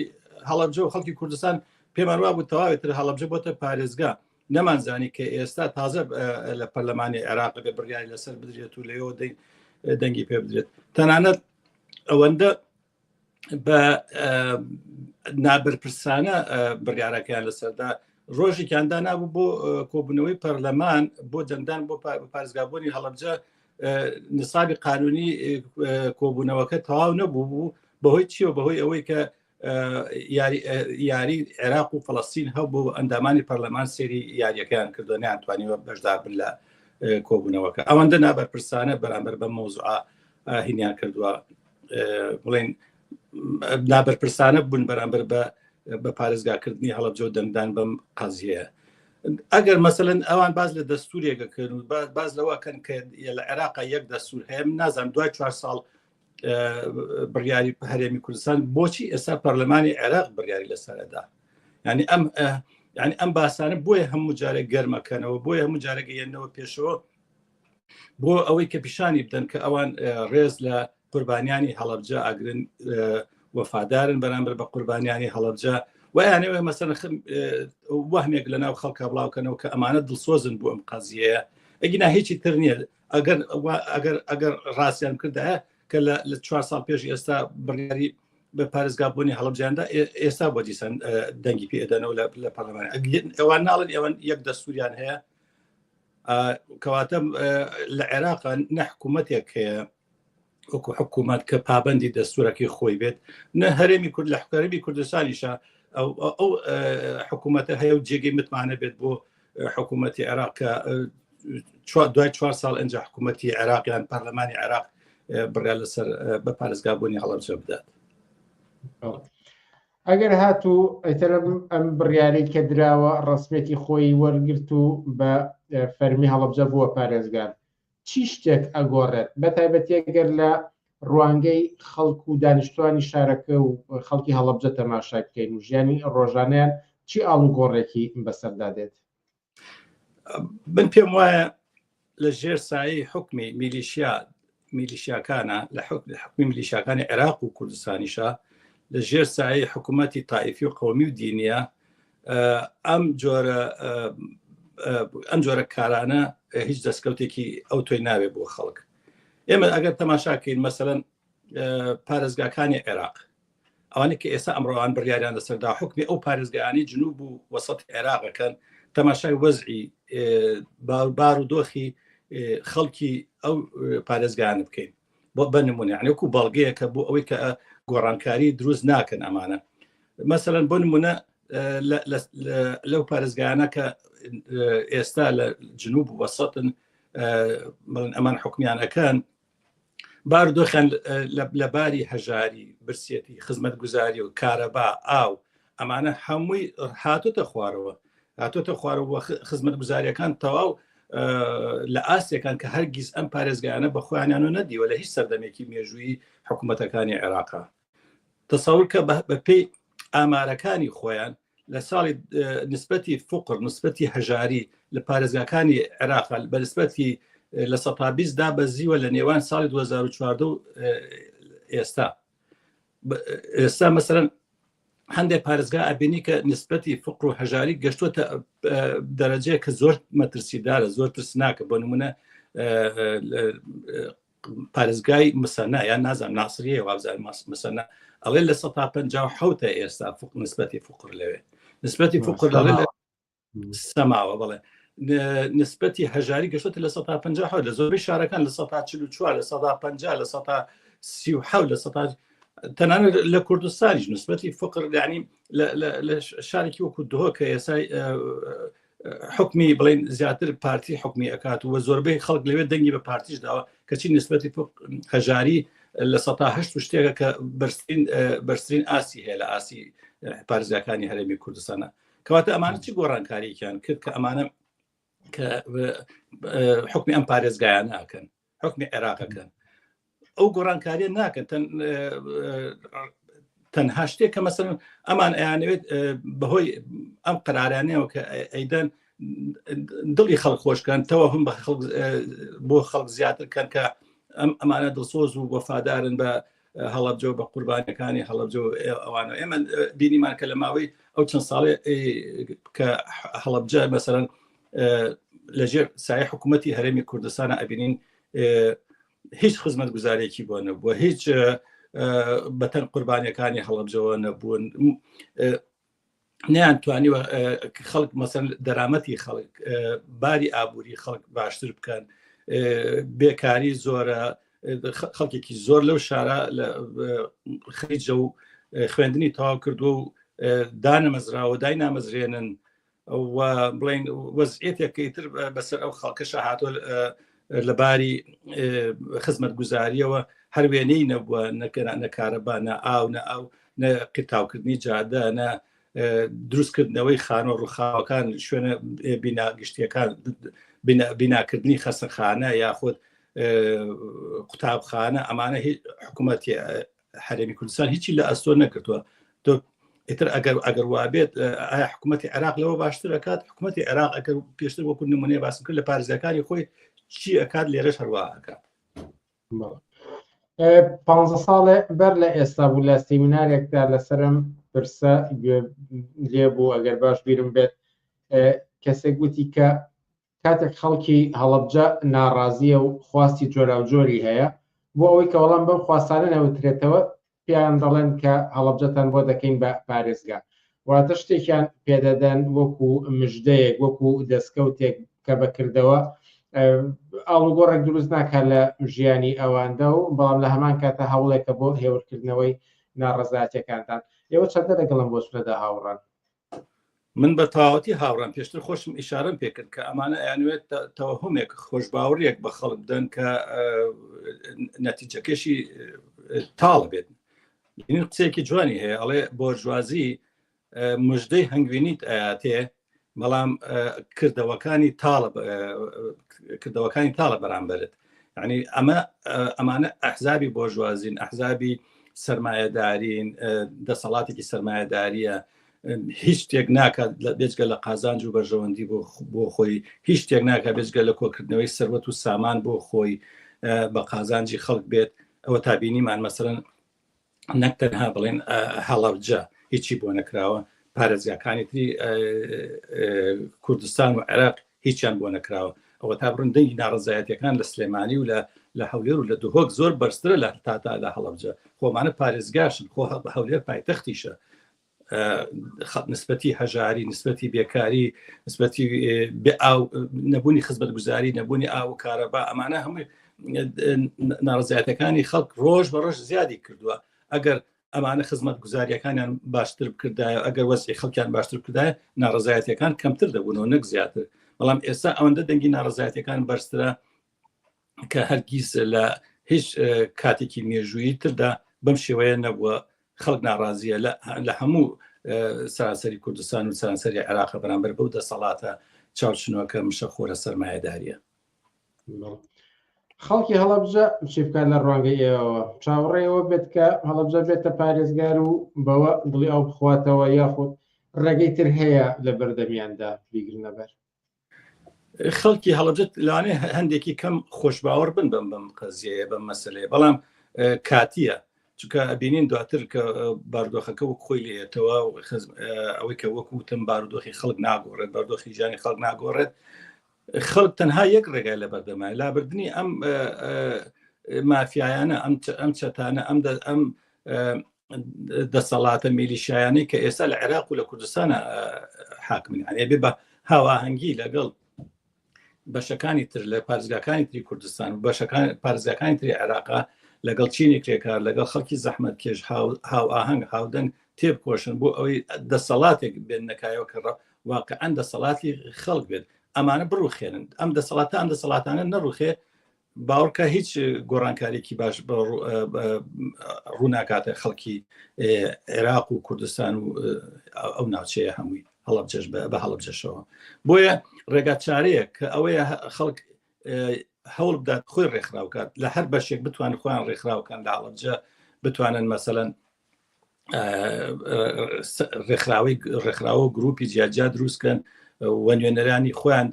هەڵەبجە و خەڵکی کوردستان پێمان وا بوو تەواوی تر هەڵەبجە بۆتە پارێزگا نەمانزانی کە ئێستا تازە لە پەرلەمانی عێراق بێ بڕیاری لەسەر بدرێت و لەوە دەنگی پێ بدرێت تەنانەت ئەوەندە بە نابەرپرسانە بڕیارەکەیان لەسەردا ڕۆژێکیان دانابوو بۆ کۆبوونەوەی پەرلەمان بۆ دەنگدان بۆ پارێزگابوونی هەڵەبجە نسابی قانونی کۆبوونەوەکە تەواو نەبوو بوو بەهۆی چیەوە بەهۆی ئەوەی کە یاری عێراق و فلستین هەبوو ئەندامانی پەرلەمان سێری یاریەکەیان کردو نیان توانیوە بەشدار بن لە کۆبوونەوەکە ئەوەندە نابەرپرسانە بەرامبەر بە مەوزوعە هینیان کردووە بڵێن نابەرپرسانە بوون بەرامبەر بە بە پارێزگاکردنی هەڵەبجە و دەنگدان بەم قازیەیە ئەگەر مەسەن ئەوان باز لە دەستورێکەکەن و باز لەوەکەن کە لە عێراق یەک دەستور هەیە من نازانم دوای چوار ساڵ بڕیاری هەرێمی کوردستان بۆچی ئێستا پەرلەمانی عێراق بڕیاری لەسەردا ینی ئەم ینی ئەم باسانە بۆیە هەموو جارێک گەرمەکەنەوە بۆیە هەموو جارێک یەنەوە پێشەوە بۆ ئەوەی کە پیشانی بدەن کە ئەوان ڕێز لە قوربانیانی هەڵەبجە ئاگرن وەفادارن بەرامبەر بە قوربانیانی هەڵەبجە ویانەوە مەسەن وەهمێک لە ناو خەڵکە بڵاوکەنەوە کە ئەمانە دڵسۆزن بۆ ئەم قەزیەیە ئەگینا هیچی تر نییە ئەگەر ئەگەر ئەگەر ڕاستیان کردایە کە لە چوار ساڵ پێش ئێستا بڕیاری بە پارێزگابوونی هەڵبجاندا ئێستا بۆ دیسان دەنگی پێدەنەوە لە پەرلەمان ئەوان ناڵن ئێوان یەک دەستوریان هەیە کەواتە لە عێراق نە حکوومەتێک هەیە وەکو حکوومەت کە پابندی دەستورەکەی خۆی بێت نە هەرێمی کورد لە حکەرمی کوردستانیشە ئەو حکوومەتە هەیە و جێگەی متمانە بێت بۆ حکوومەتی عێراق کە دوای چوار ساڵ ئەجا حکوومەتی عێراقیان پەرلەمانی عێراق بڕیار لەسەر بە پارێزگابوونی هەڵەبجە بدات. ئەگەر هاتوو ئیتر ئەم بڕیارەی کە دراوە ڕەسمیەتی خۆی وەرگرت و بە فەرمی هەڵەبجە بووە پارێزگار چی شتێک ئەگۆڕێت بە تایبەتی ئەگەر لە ڕوانگەی خەڵک و دانیشتوانی شارەکە و خەڵکی هەڵەبجە تەماشای بکەین و ژیانی ڕۆژانەیان چی ئاڵوگۆڕێکی بەسەردا دێت؟ من پێم وایە لە ژێر سایەی حکمی میلیشیا میلیشیاکانە لە حکمی میلیشیاکانی عێراق و کوردستانیشە لە ژێر سایەی حکوومەتی تائیفی و قومی و دینیە ئەم جۆرە ئەم جۆرە کارانە هیچ دەستکەوتێکی ئەو تۆی ناوێ بۆ خەڵک ئێمە ئەگەر تەماشاکەین مەسەەن پارێزگاکانی عێراق ئەوانەی کە ئێستا ئەمڕۆوان بڕیاریان لەسەردا حکمی ئەو پارێزگایانی جنوب و وەسەت عێراقەکەن تەماشای وەزعی بار و دۆخی خەڵکی ئەو پارێزگایانە بکەین بۆ بە نمونە یعنی وەکو بەڵگەیەکە بۆ ئەوەی کە گۆڕانکاری دروست ناکەن ئەمانە مەسەلەن بۆ نمونە لەو پارێزگایانە کە ئێستا لە جنوب و وەسەتن بڵێن ئەمان حکمیان ئەکەن بارودۆخیان لە باری هەژاری برسێتی خزمەتگوزاری و کارەبا ئاو ئەمانە هەمووی هاتوتە خوارەوە هاتوتە خوارەوە خزمەتگوزاریەکان تەواو لە ئاستێکان کە هەرگیز ئەم پارێزگایانە بە خۆیانیانەوە نەدیوە لە هیچ سەردەمێکی مێژوویی حکوومەتەکانی عێراقا تەسەور کە بە پێی ئامارەکانی خۆیان لە ساڵی نسبەتی فقر نسبەتی هەژاری لە پارێزگاکانی عێراق بە نسبەتی لە 20 دا بەزیوە لە نێوان ساڵی 2014 و ئێستا ئێستا مەسەرەن هەندێک پارێزگا ئەبینی کە نسبەتی فقر و هەژاری گەشتوەتە دەرەجەیە کە زۆر مەترسیدارە زۆر ترسناکە بۆ نمونە پارێزگای مسەنا یان نازانم ناسریە وابزانم مسەنا ئەڵێ لە 157 ئێستا فق نسبەتی فقر لەوێ نسبەتی فقر لەڵێ لە سەماوە بڵێ نسبەتی هەژاری گەشتە لە 150 لە زۆربەی شارەکان لە 144 لە 150 لە 137 لە 100 تەنانەت لە کوردستانیش نسبەتی فقر یعنی لە شارێکی وەکو دهۆک کە ئێسای حکمی بڵین زیاتر پارتی حکمی ئەکات و زۆربەی خەڵک لەوێ دەنگی بە پارتیش داوە کەچی نسبەتی هەژاری لە 108 و شتێکە کە بەرزترین بەرزترین ئاسی هەیە لە ئاسی پارێزگاکانی هەرێمی کوردستانە کەواتە ئەمانە چی گۆڕانکارییان کرد کە ئەمانە کە حکمی ئەم پارێزگایانە ئەکەن حکمی عێراقەکەن ئەو گۆڕانکاریە ناکەن تەنها شتێک کە مەسەن ئەمان ئەیانەوێت بەهۆی ئەم قەرارانەوە کە ئەیدەن دڵی خەڵک خۆشکەن تەوە هەم بە خەڵک بۆ خەڵک زیاتر کەن کە ئەم ئەمانە دڵسۆز و وەفادارن بە هەڵەبجە بە قوربانەکانی هەڵەبجە ئەوانە ئێمە بینیمان کە لە ماوەی ئەو چەند ساڵێ کە هەڵەبجە مەسەرەن لەژێر سای حکوومەتتی هەرێمی کوردستانە ئەبینین هیچ خزمەت گوزارێکی بۆ نەبووە هیچ بەتەن قوربانیەکانی هەڵەبجەوە نەبوون. نیان توانیوە خەڵک مەسەن دەرامەتی خەڵک باری ئابووری خەڵک باشتر بکەن بێکاری زۆرە خەڵکێکی زۆر لەو شارە لە خەریجە و خوێندنی تەواو کردووە و دانەمەزراوە دای نامەزرێنن و بڵین وەزعێتێک تر بەسەر ئەو خەڵکەشە هاتۆ لە باری خزمەت گوزاریەوە هەر وێنەی نەبووە نەکارەبا نە ئاو نە ئاو نە قیتاوکردنی جادە نە دروستکردنەوەی خانۆ ڕوخاوەکان شوێنە بینا گشتیەکان بیناکردنی خەسەخانە یاخود قوتابخانە ئەمانە حکوومەتی هەرێمی کوردستان هیچی لە ئەستۆ نەکردووە تۆ ئیتر ئەگەر ئەگەر وابێت ئایا حکوومەتی عێراق لەوە باشتر ئەکات حکوومەتی عێراق ئەگەر پێشتر وەکو نمونەیە باسم کرد لە پارێزگاکانی خۆی چی ئەکات لێرەش هەروە ئەکات پ ساڵێ بەر لە ئێستا بوو لە سیمینارێکدا لەسەرم پرسە گوێ لێ بوو ئەگەر باش بیرم بێت کەسێک وتی کە کاتێک خەڵکی هەڵەبجە ناڕازییە و خواستی جۆراوجۆری هەیە، بۆ ئەوەی کە وەڵام بەم خواستانە نەوترێتەوە، پێیان دەڵێن کە هەڵەبجەتان بۆ دەکەین بە پارێزگا. واتە شتێکیان پێدەدەن وەکو مژدەیەک، وەکو دەستکەوتێک کە بە کردەوە ئاڵوگۆڕێک دروست ناکات لە ژیانی ئەواندا و بەڵام لە هەمان کاتە هەوڵێکە بۆ هێورکردنەوەی ناڕەزایەتیەکانتان. ئێوە چەندە لەگەڵ ئەم بۆچونەدا هاوڕان؟ من بە تەواوەتی هاوڕام پێشتر خۆشم ئیشارەم پێکرد کە ئەمانە ئەیانوێت تەوەهمێک خۆشباوەڕیەک بە خەڵک بدەن کە نەتیجەکەشی تاڵ بێت قسەیەکی جوانی هەیە ئەڵێ بۆرژوازی مژدەی هەنگوینیت ئەیاتێ بەڵام کردەوەکانی تاڵە کردەوەکانی تاڵە بەرامبەرت یعنی ئەمە ئەمانە ئەحزابی بۆرژوازین ئەحزابی سرمایەدارین دەسەڵاتێکی سرمایەداریە هیچ شتێک ناکات بێجگە لە قازانج و بەرژەوەندی بۆ خۆی هیچ شتێک ناکات بێجگە لە کۆکردنەوەی سەروەت و سامان بۆ خۆی بە قازانجی خەڵک بێت ئەوە تا بینیمان مەسەرەن نەک تەنها بڵێن هەڵەبجە هیچی بۆ نەکراوە پارێزگاکانی تری کوردستان و عێراق هیچیان بۆ نەکراوە ئەوە تا بڕن دەنگی ناڕزایەتەکان لە سلێمانی و لە لە هەولێر و لە دهۆک زۆر بەرزترە لە تاتا لە هەڵەبجە خۆمانە پارێزگاشن خۆ هەولێر پایتەختیشە نسبەتی هەژاری نسبەتی بێکاری نسبەتی ئاو نەبوونی خزمەت گوزاری نەبوونی ئاو و کارەبا ئەمانە هەمووی ناڕزایەتەکانی خەڵک ڕۆژ بە ڕۆژ زیادی کردووە ئەگەر ئەمانە خزمەت گوزاریەکانیان باشتر بکردایە ئەگەر وەزعی خەڵکیان باشتر بکردایە ناڕزایەتەکان کەمتر دەبوونەوە نەک زیاتر بەڵام ئێستا ئەوەندە دەنگی ناڕزایەتەکان بەرزترە کە هەرگیز لە هیچ کاتێکی مێژوویی تردا بەم شێوەیە نەبووە خەڵک ناڕازیە لە هەموو سەراسەری کوردستان و سەرانسەری عێراق بەرامبەر بەو دەسەڵاتە چاوچنۆکە مشە خۆرە سەرمایەداریە. خەڵکی هەڵەبجە چی بکات لە ڕوانگەی ئێوەوە؟ چاوەڕێی ئەوە بێت کە هەڵەبجە بێتە پارێزگار و بەوە دڵی ئاو بخواتەوە یاخود ڕێگەی تر هەیە لە بەردەمیاندا بیگرنە بەر؟ خەڵکی هەڵەبجە لەوانەیە هەندێکی کەم خۆشباوەڕ بن بەم بەم قەزیەیە بەم مەسلەیە بەڵام کاتیە چونکە ئەبینین دواتر کە بارودۆخەکە وەک خۆی لێتەوە ئەوەی کە وەکو وتم بارودۆخی خەڵک ناگۆڕێت بارودۆخی ژیانی خەڵک ناگۆڕێت خەڵک تەنها یەک ڕێگای لە بەردەمای لابردنی ئەم مافیایانە ئەم ئەم چەتانە ئەم ئەم دەسەڵاتە میلیشایانەی کە ئێستا لە عێراق و لە کوردستانە حاکمن یعنی بێ بە هاواهەنگی لەگەڵ بەشەکانی تر لە پارێزگاکانی تری کوردستان و بەشەکان پارێزگاکانی تری عێراقا لەگەڵ چینی کرێکار لەگەڵ خەڵکی زەحمەت کێش هاوئاهەنگ هاودەنگ تێبکۆشن بۆ ئەوەی دەسەڵاتێک بێن نەکایەوە کە واقعا دەسەڵاتی خەڵک بێت ئەمانە بڕوخێنن ئەم دەسەڵاتە ئەم دەسەڵاتانە نەڕوخێ باوەڕکە هیچ گۆڕانکاریکی باش ڕووناکاتە خەڵکی عێراق و کوردستان و ئەو ناوچەیە هەمووی هەڵەبجەش بە هەڵەبجەشەوە بۆیە ڕێگا چارەیە کە ئەوەیە خەڵک هەوڵ بدات خۆی ڕێکخراوکات لە هەر بەشێک بتوان خۆیان ڕێکخراوکان لە هەڵەبجە بتوانن مەسەەن ڕێکخراوی ڕێکخراوە و گروپی جیاجیا دروستکەن و نوێنەرانی خۆیان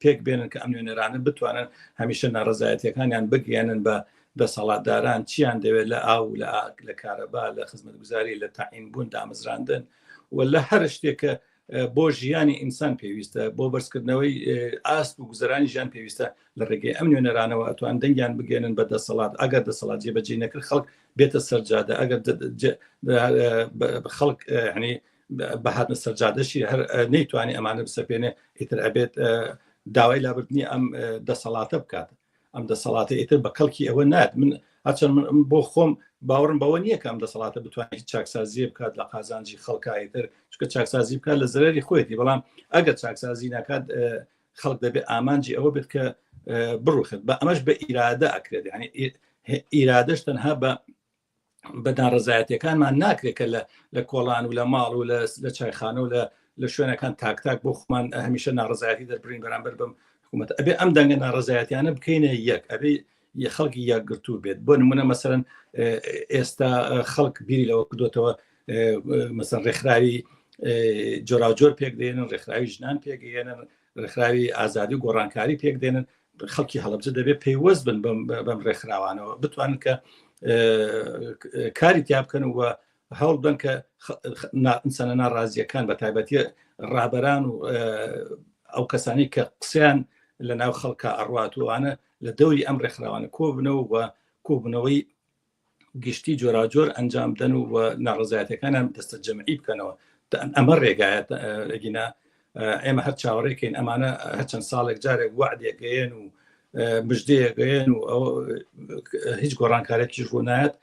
پێک بێنن کە ئەم نوێنەرانە بتوانن هەمیشە ناڕزایەتەکانیان بگەێنن بە دەسەڵاتداران چیان دەوێت لە ئاو لە ئاک لە کارەبا لە خزمەتگوزاری لە تاعین بوون دامەزراندن و لە هەر شتێکە بۆ ژیانی ئینسان پێویستە بۆ بەرزکردنەوەی ئاست و گوزەرانی ژیان پێویستە لە ڕێگەی ئەم نوێنەرانەوە ئەتوان دەنگیان بگەێنن بە دەسەڵات ئەگەر دەسەڵات جێبەجێ نەکرد خەڵک بێتە سەرجادە ئەگەر خەڵک ینی بە هاتنە سەرجادەشی هەر نەیتوانی ئەمانە بسەپێنێ ئیتر ئەبێت داوای لابردنی ئەم دەسەڵاتە بکات ئەم دەسەڵاتە ئیتر بە کەڵکی ئەوە نات من هەرچەند من بۆ خۆم باوەڕم بەوە نییە کە ئەم دەسەڵاتە بتوانێت هیچ چاکسازیە بکات لە قازانجی خەڵکا ئیتر چونکە چاکسازی بکات لە زەرەری خۆیەتی بەڵام ئەگەر چاکسازی ناکات خەڵک دەبێت ئامانجی ئەوە بێت کە بڕوخێت بە ئەمەش بە ئیرادە ئەکرێت یعنی ئیرادەش تەنها بە بە ناڕزایەتەکانمان ناکرێت کە لە لە کۆڵان و لە ماڵ و لە چایخانە و لە لە شوێنەکان تاک تاک بۆ خۆمان هەمیشە ناڕزایەتی دەربرین بەرامبەر بەم حکوومەت ئەبێ ئەم دەنگە ناڕزایەتیانە بکەینە یەک ئەبێ خەڵکی یەکگرتوو بێت بۆ نمونە مەسەرەن ئێستا خەڵک بیری لەوە کردوێتەوە مەسەر ڕێکخراوی جۆراوجۆر پێک دێنن ڕێکخراوی ژنان پێکگەێنن ڕێکخراوی ئازادی و گۆڕانکاری پێک دێنن خەڵکی هەڵبجە دەبێت پەیوەست بن بەم ڕێکخراوانەوە بتوانن کە کاری تیا بکەن و هەوڵ بدەن کە ئینسانە ناڕازیەکان بە تایبەتی ڕابەران و ئەو کەسانی کە قسەیان لە ناو خەڵکە ئەڕوات وانە لە دەوری ئەم ڕێکخراوانە کۆبنەوە و کۆبنەوەی گشتی جۆراجۆر ئەنجام بدەن و ناڕزایەتەکانیان دەستە جەمعی بکەنەوە ئەمە ڕێگایە ئەگینا ئێمە هەر چاوەڕێکەین ئەمانە هەرچەند ساڵێک جارێک وعدێکگەیەن و مژدەیەگەیەن و ئەو هیچ گۆڕانکارێکیش ڕوونایەت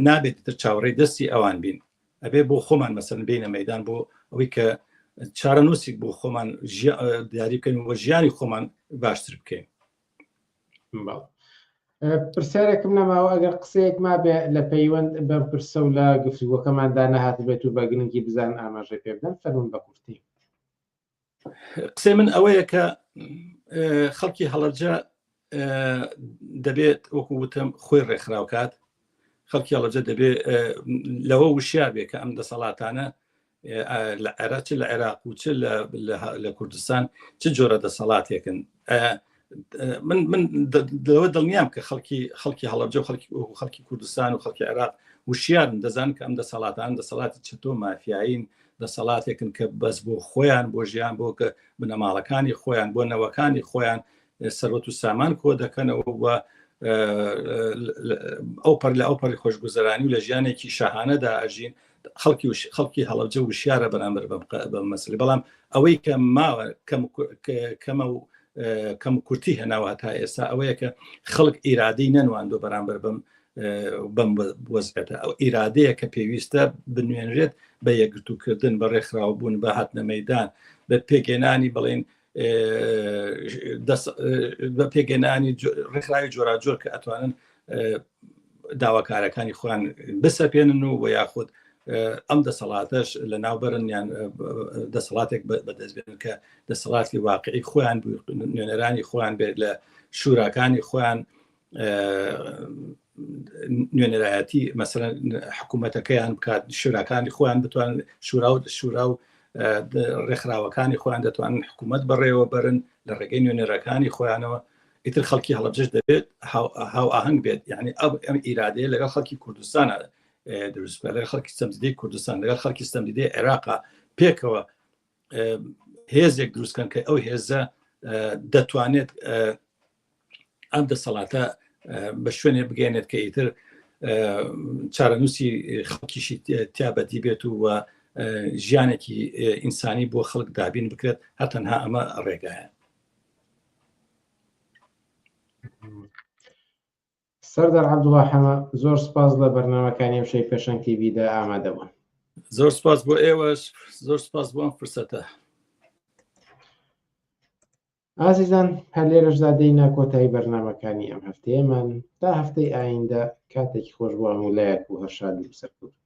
نابێت تر چاوەڕێی دەستی ئەوان بین ئەبێ بۆ خۆمان مەسەن بینە مەدان بۆ ئەوەی کە چارەنووسێک بۆ خۆمان دیاری بکەین و ژیانی خۆمان باشتر بکەین. پرسیارێکم نەماوە ئەگەر قسەیەک مابێ لە پەیوەند بەم پرسە و لە گفتوگۆکەماندا نەهاتبێت و بە گرنگی بزان ئاماژەی پێ بدەن فەرموون بە کورتی. قسەی من ئەوەیە کە خەڵکی هەڵەبجە دەبێت وەکو وتم خۆی ڕێکخراو کات خەڵکی هەڵەبجە دەبێت لەوە وشیار بێ کە ئەم دەسەڵاتانە لە عێراق چ لە عێراق و چ لە کوردستان چ جۆرە دەسەڵاتێکن من من لەوە دڵنیام کە خەڵکی خەڵکی هەڵەبجە و خەڵکی خەڵکی کوردستان و خەڵکی عێراق وشیارن دەزان کە ئەم دەسەڵاتان دەسەڵاتی چەتۆ مافیایین دەسەڵاتێکن کە بەس بۆ خۆیان بۆ ژیان بۆ کە بنەماڵەکانی خۆیان بۆ نەوەکانی خۆیان سەروەت و سامان کۆ دەکەنەوە و ئەو پەر لە ئەو پەری خۆشگوزەرانی و لە ژیانێکی شاهانەدا ئەژین خەڵکی خەڵکی هەڵەبجە وشیارە بەرامبەر بەم مەسلی بەڵام ئەوەی کە ماوە کەمە و کەم کورتی هێناوە تا ئێستا ئەوەیە کە خەڵک ئیرادەی نەنواندۆ بەرامبەر بەم بەم وەزعەتە ئەو ئیرادەیە کە پێویستە بنوێنرێت بە یەکگرتووکردن بە ڕێکخراوبوون بە هاتنە مەدان بە پێکهێنانی بڵێن بە پێگەنانی ڕێکخراوی جۆراجۆر کە ئەتوانن داواکارەکانی خۆیان بسەپێنن و و یاخود ئەم دەسەڵاتەش لە ناوبەرن یان دەسەڵاتێک بەدەستبێن کە دەسەڵاتی واقعی خۆیان نوێنەرانی خۆیان بێت لە شوراکانی خۆیان نوێنەرایەتی مەسەلەن حکوومەتەکەیان بکات شوراکانی خۆیان بتوان شورا و شورا و ڕێکخراوەکانی خۆیان دەتوانن حکوومەت بەڕێوە بەرن لە ڕێگەی نوێنەرەکانی خۆیانەوە ئیتر خەڵکی هەڵەبجەش دەبێت هاو ئاهەنگ بێت یعنی ئەو ئەم ئیرادەیە لەگەڵ خەڵکی کوردستانە دروست بکات لەگەڵ خەڵکی ستەمدیدەی کوردستان لەگەڵ خەڵکی ستەمدیدەی عێراقا پێکەوە هێزێک دروستکەن کە ئەو هێزە دەتوانێت ئەم دەسەڵاتە بە شوێنێ بگەێنێت کە ئیتر چارەنووسی خەڵکیشی تیا بەدی بێت و ژیانێکی ئینسانی بۆ خەڵک دابین بکرێت هەر تەنها ئەمە ڕێگایە. سەردار عەبدوڵا حەمە زۆر سپاس لە بەرنامەکانی ئەمشەوی پێشەنگ تیڤیدا ئامادە بوون. زۆر سپاس بۆ ئێوەش زۆر سپاس بۆ ئەم فرسەتە. ئازیزان هەر لێرەشدا دێینە کۆتایی بەرنامەکانی ئەم هەفتەیەمان تا هەفتەی ئایندە کاتێکی خۆش بۆ هەموو لایەک و هەر شاد و سەرکەوتوو.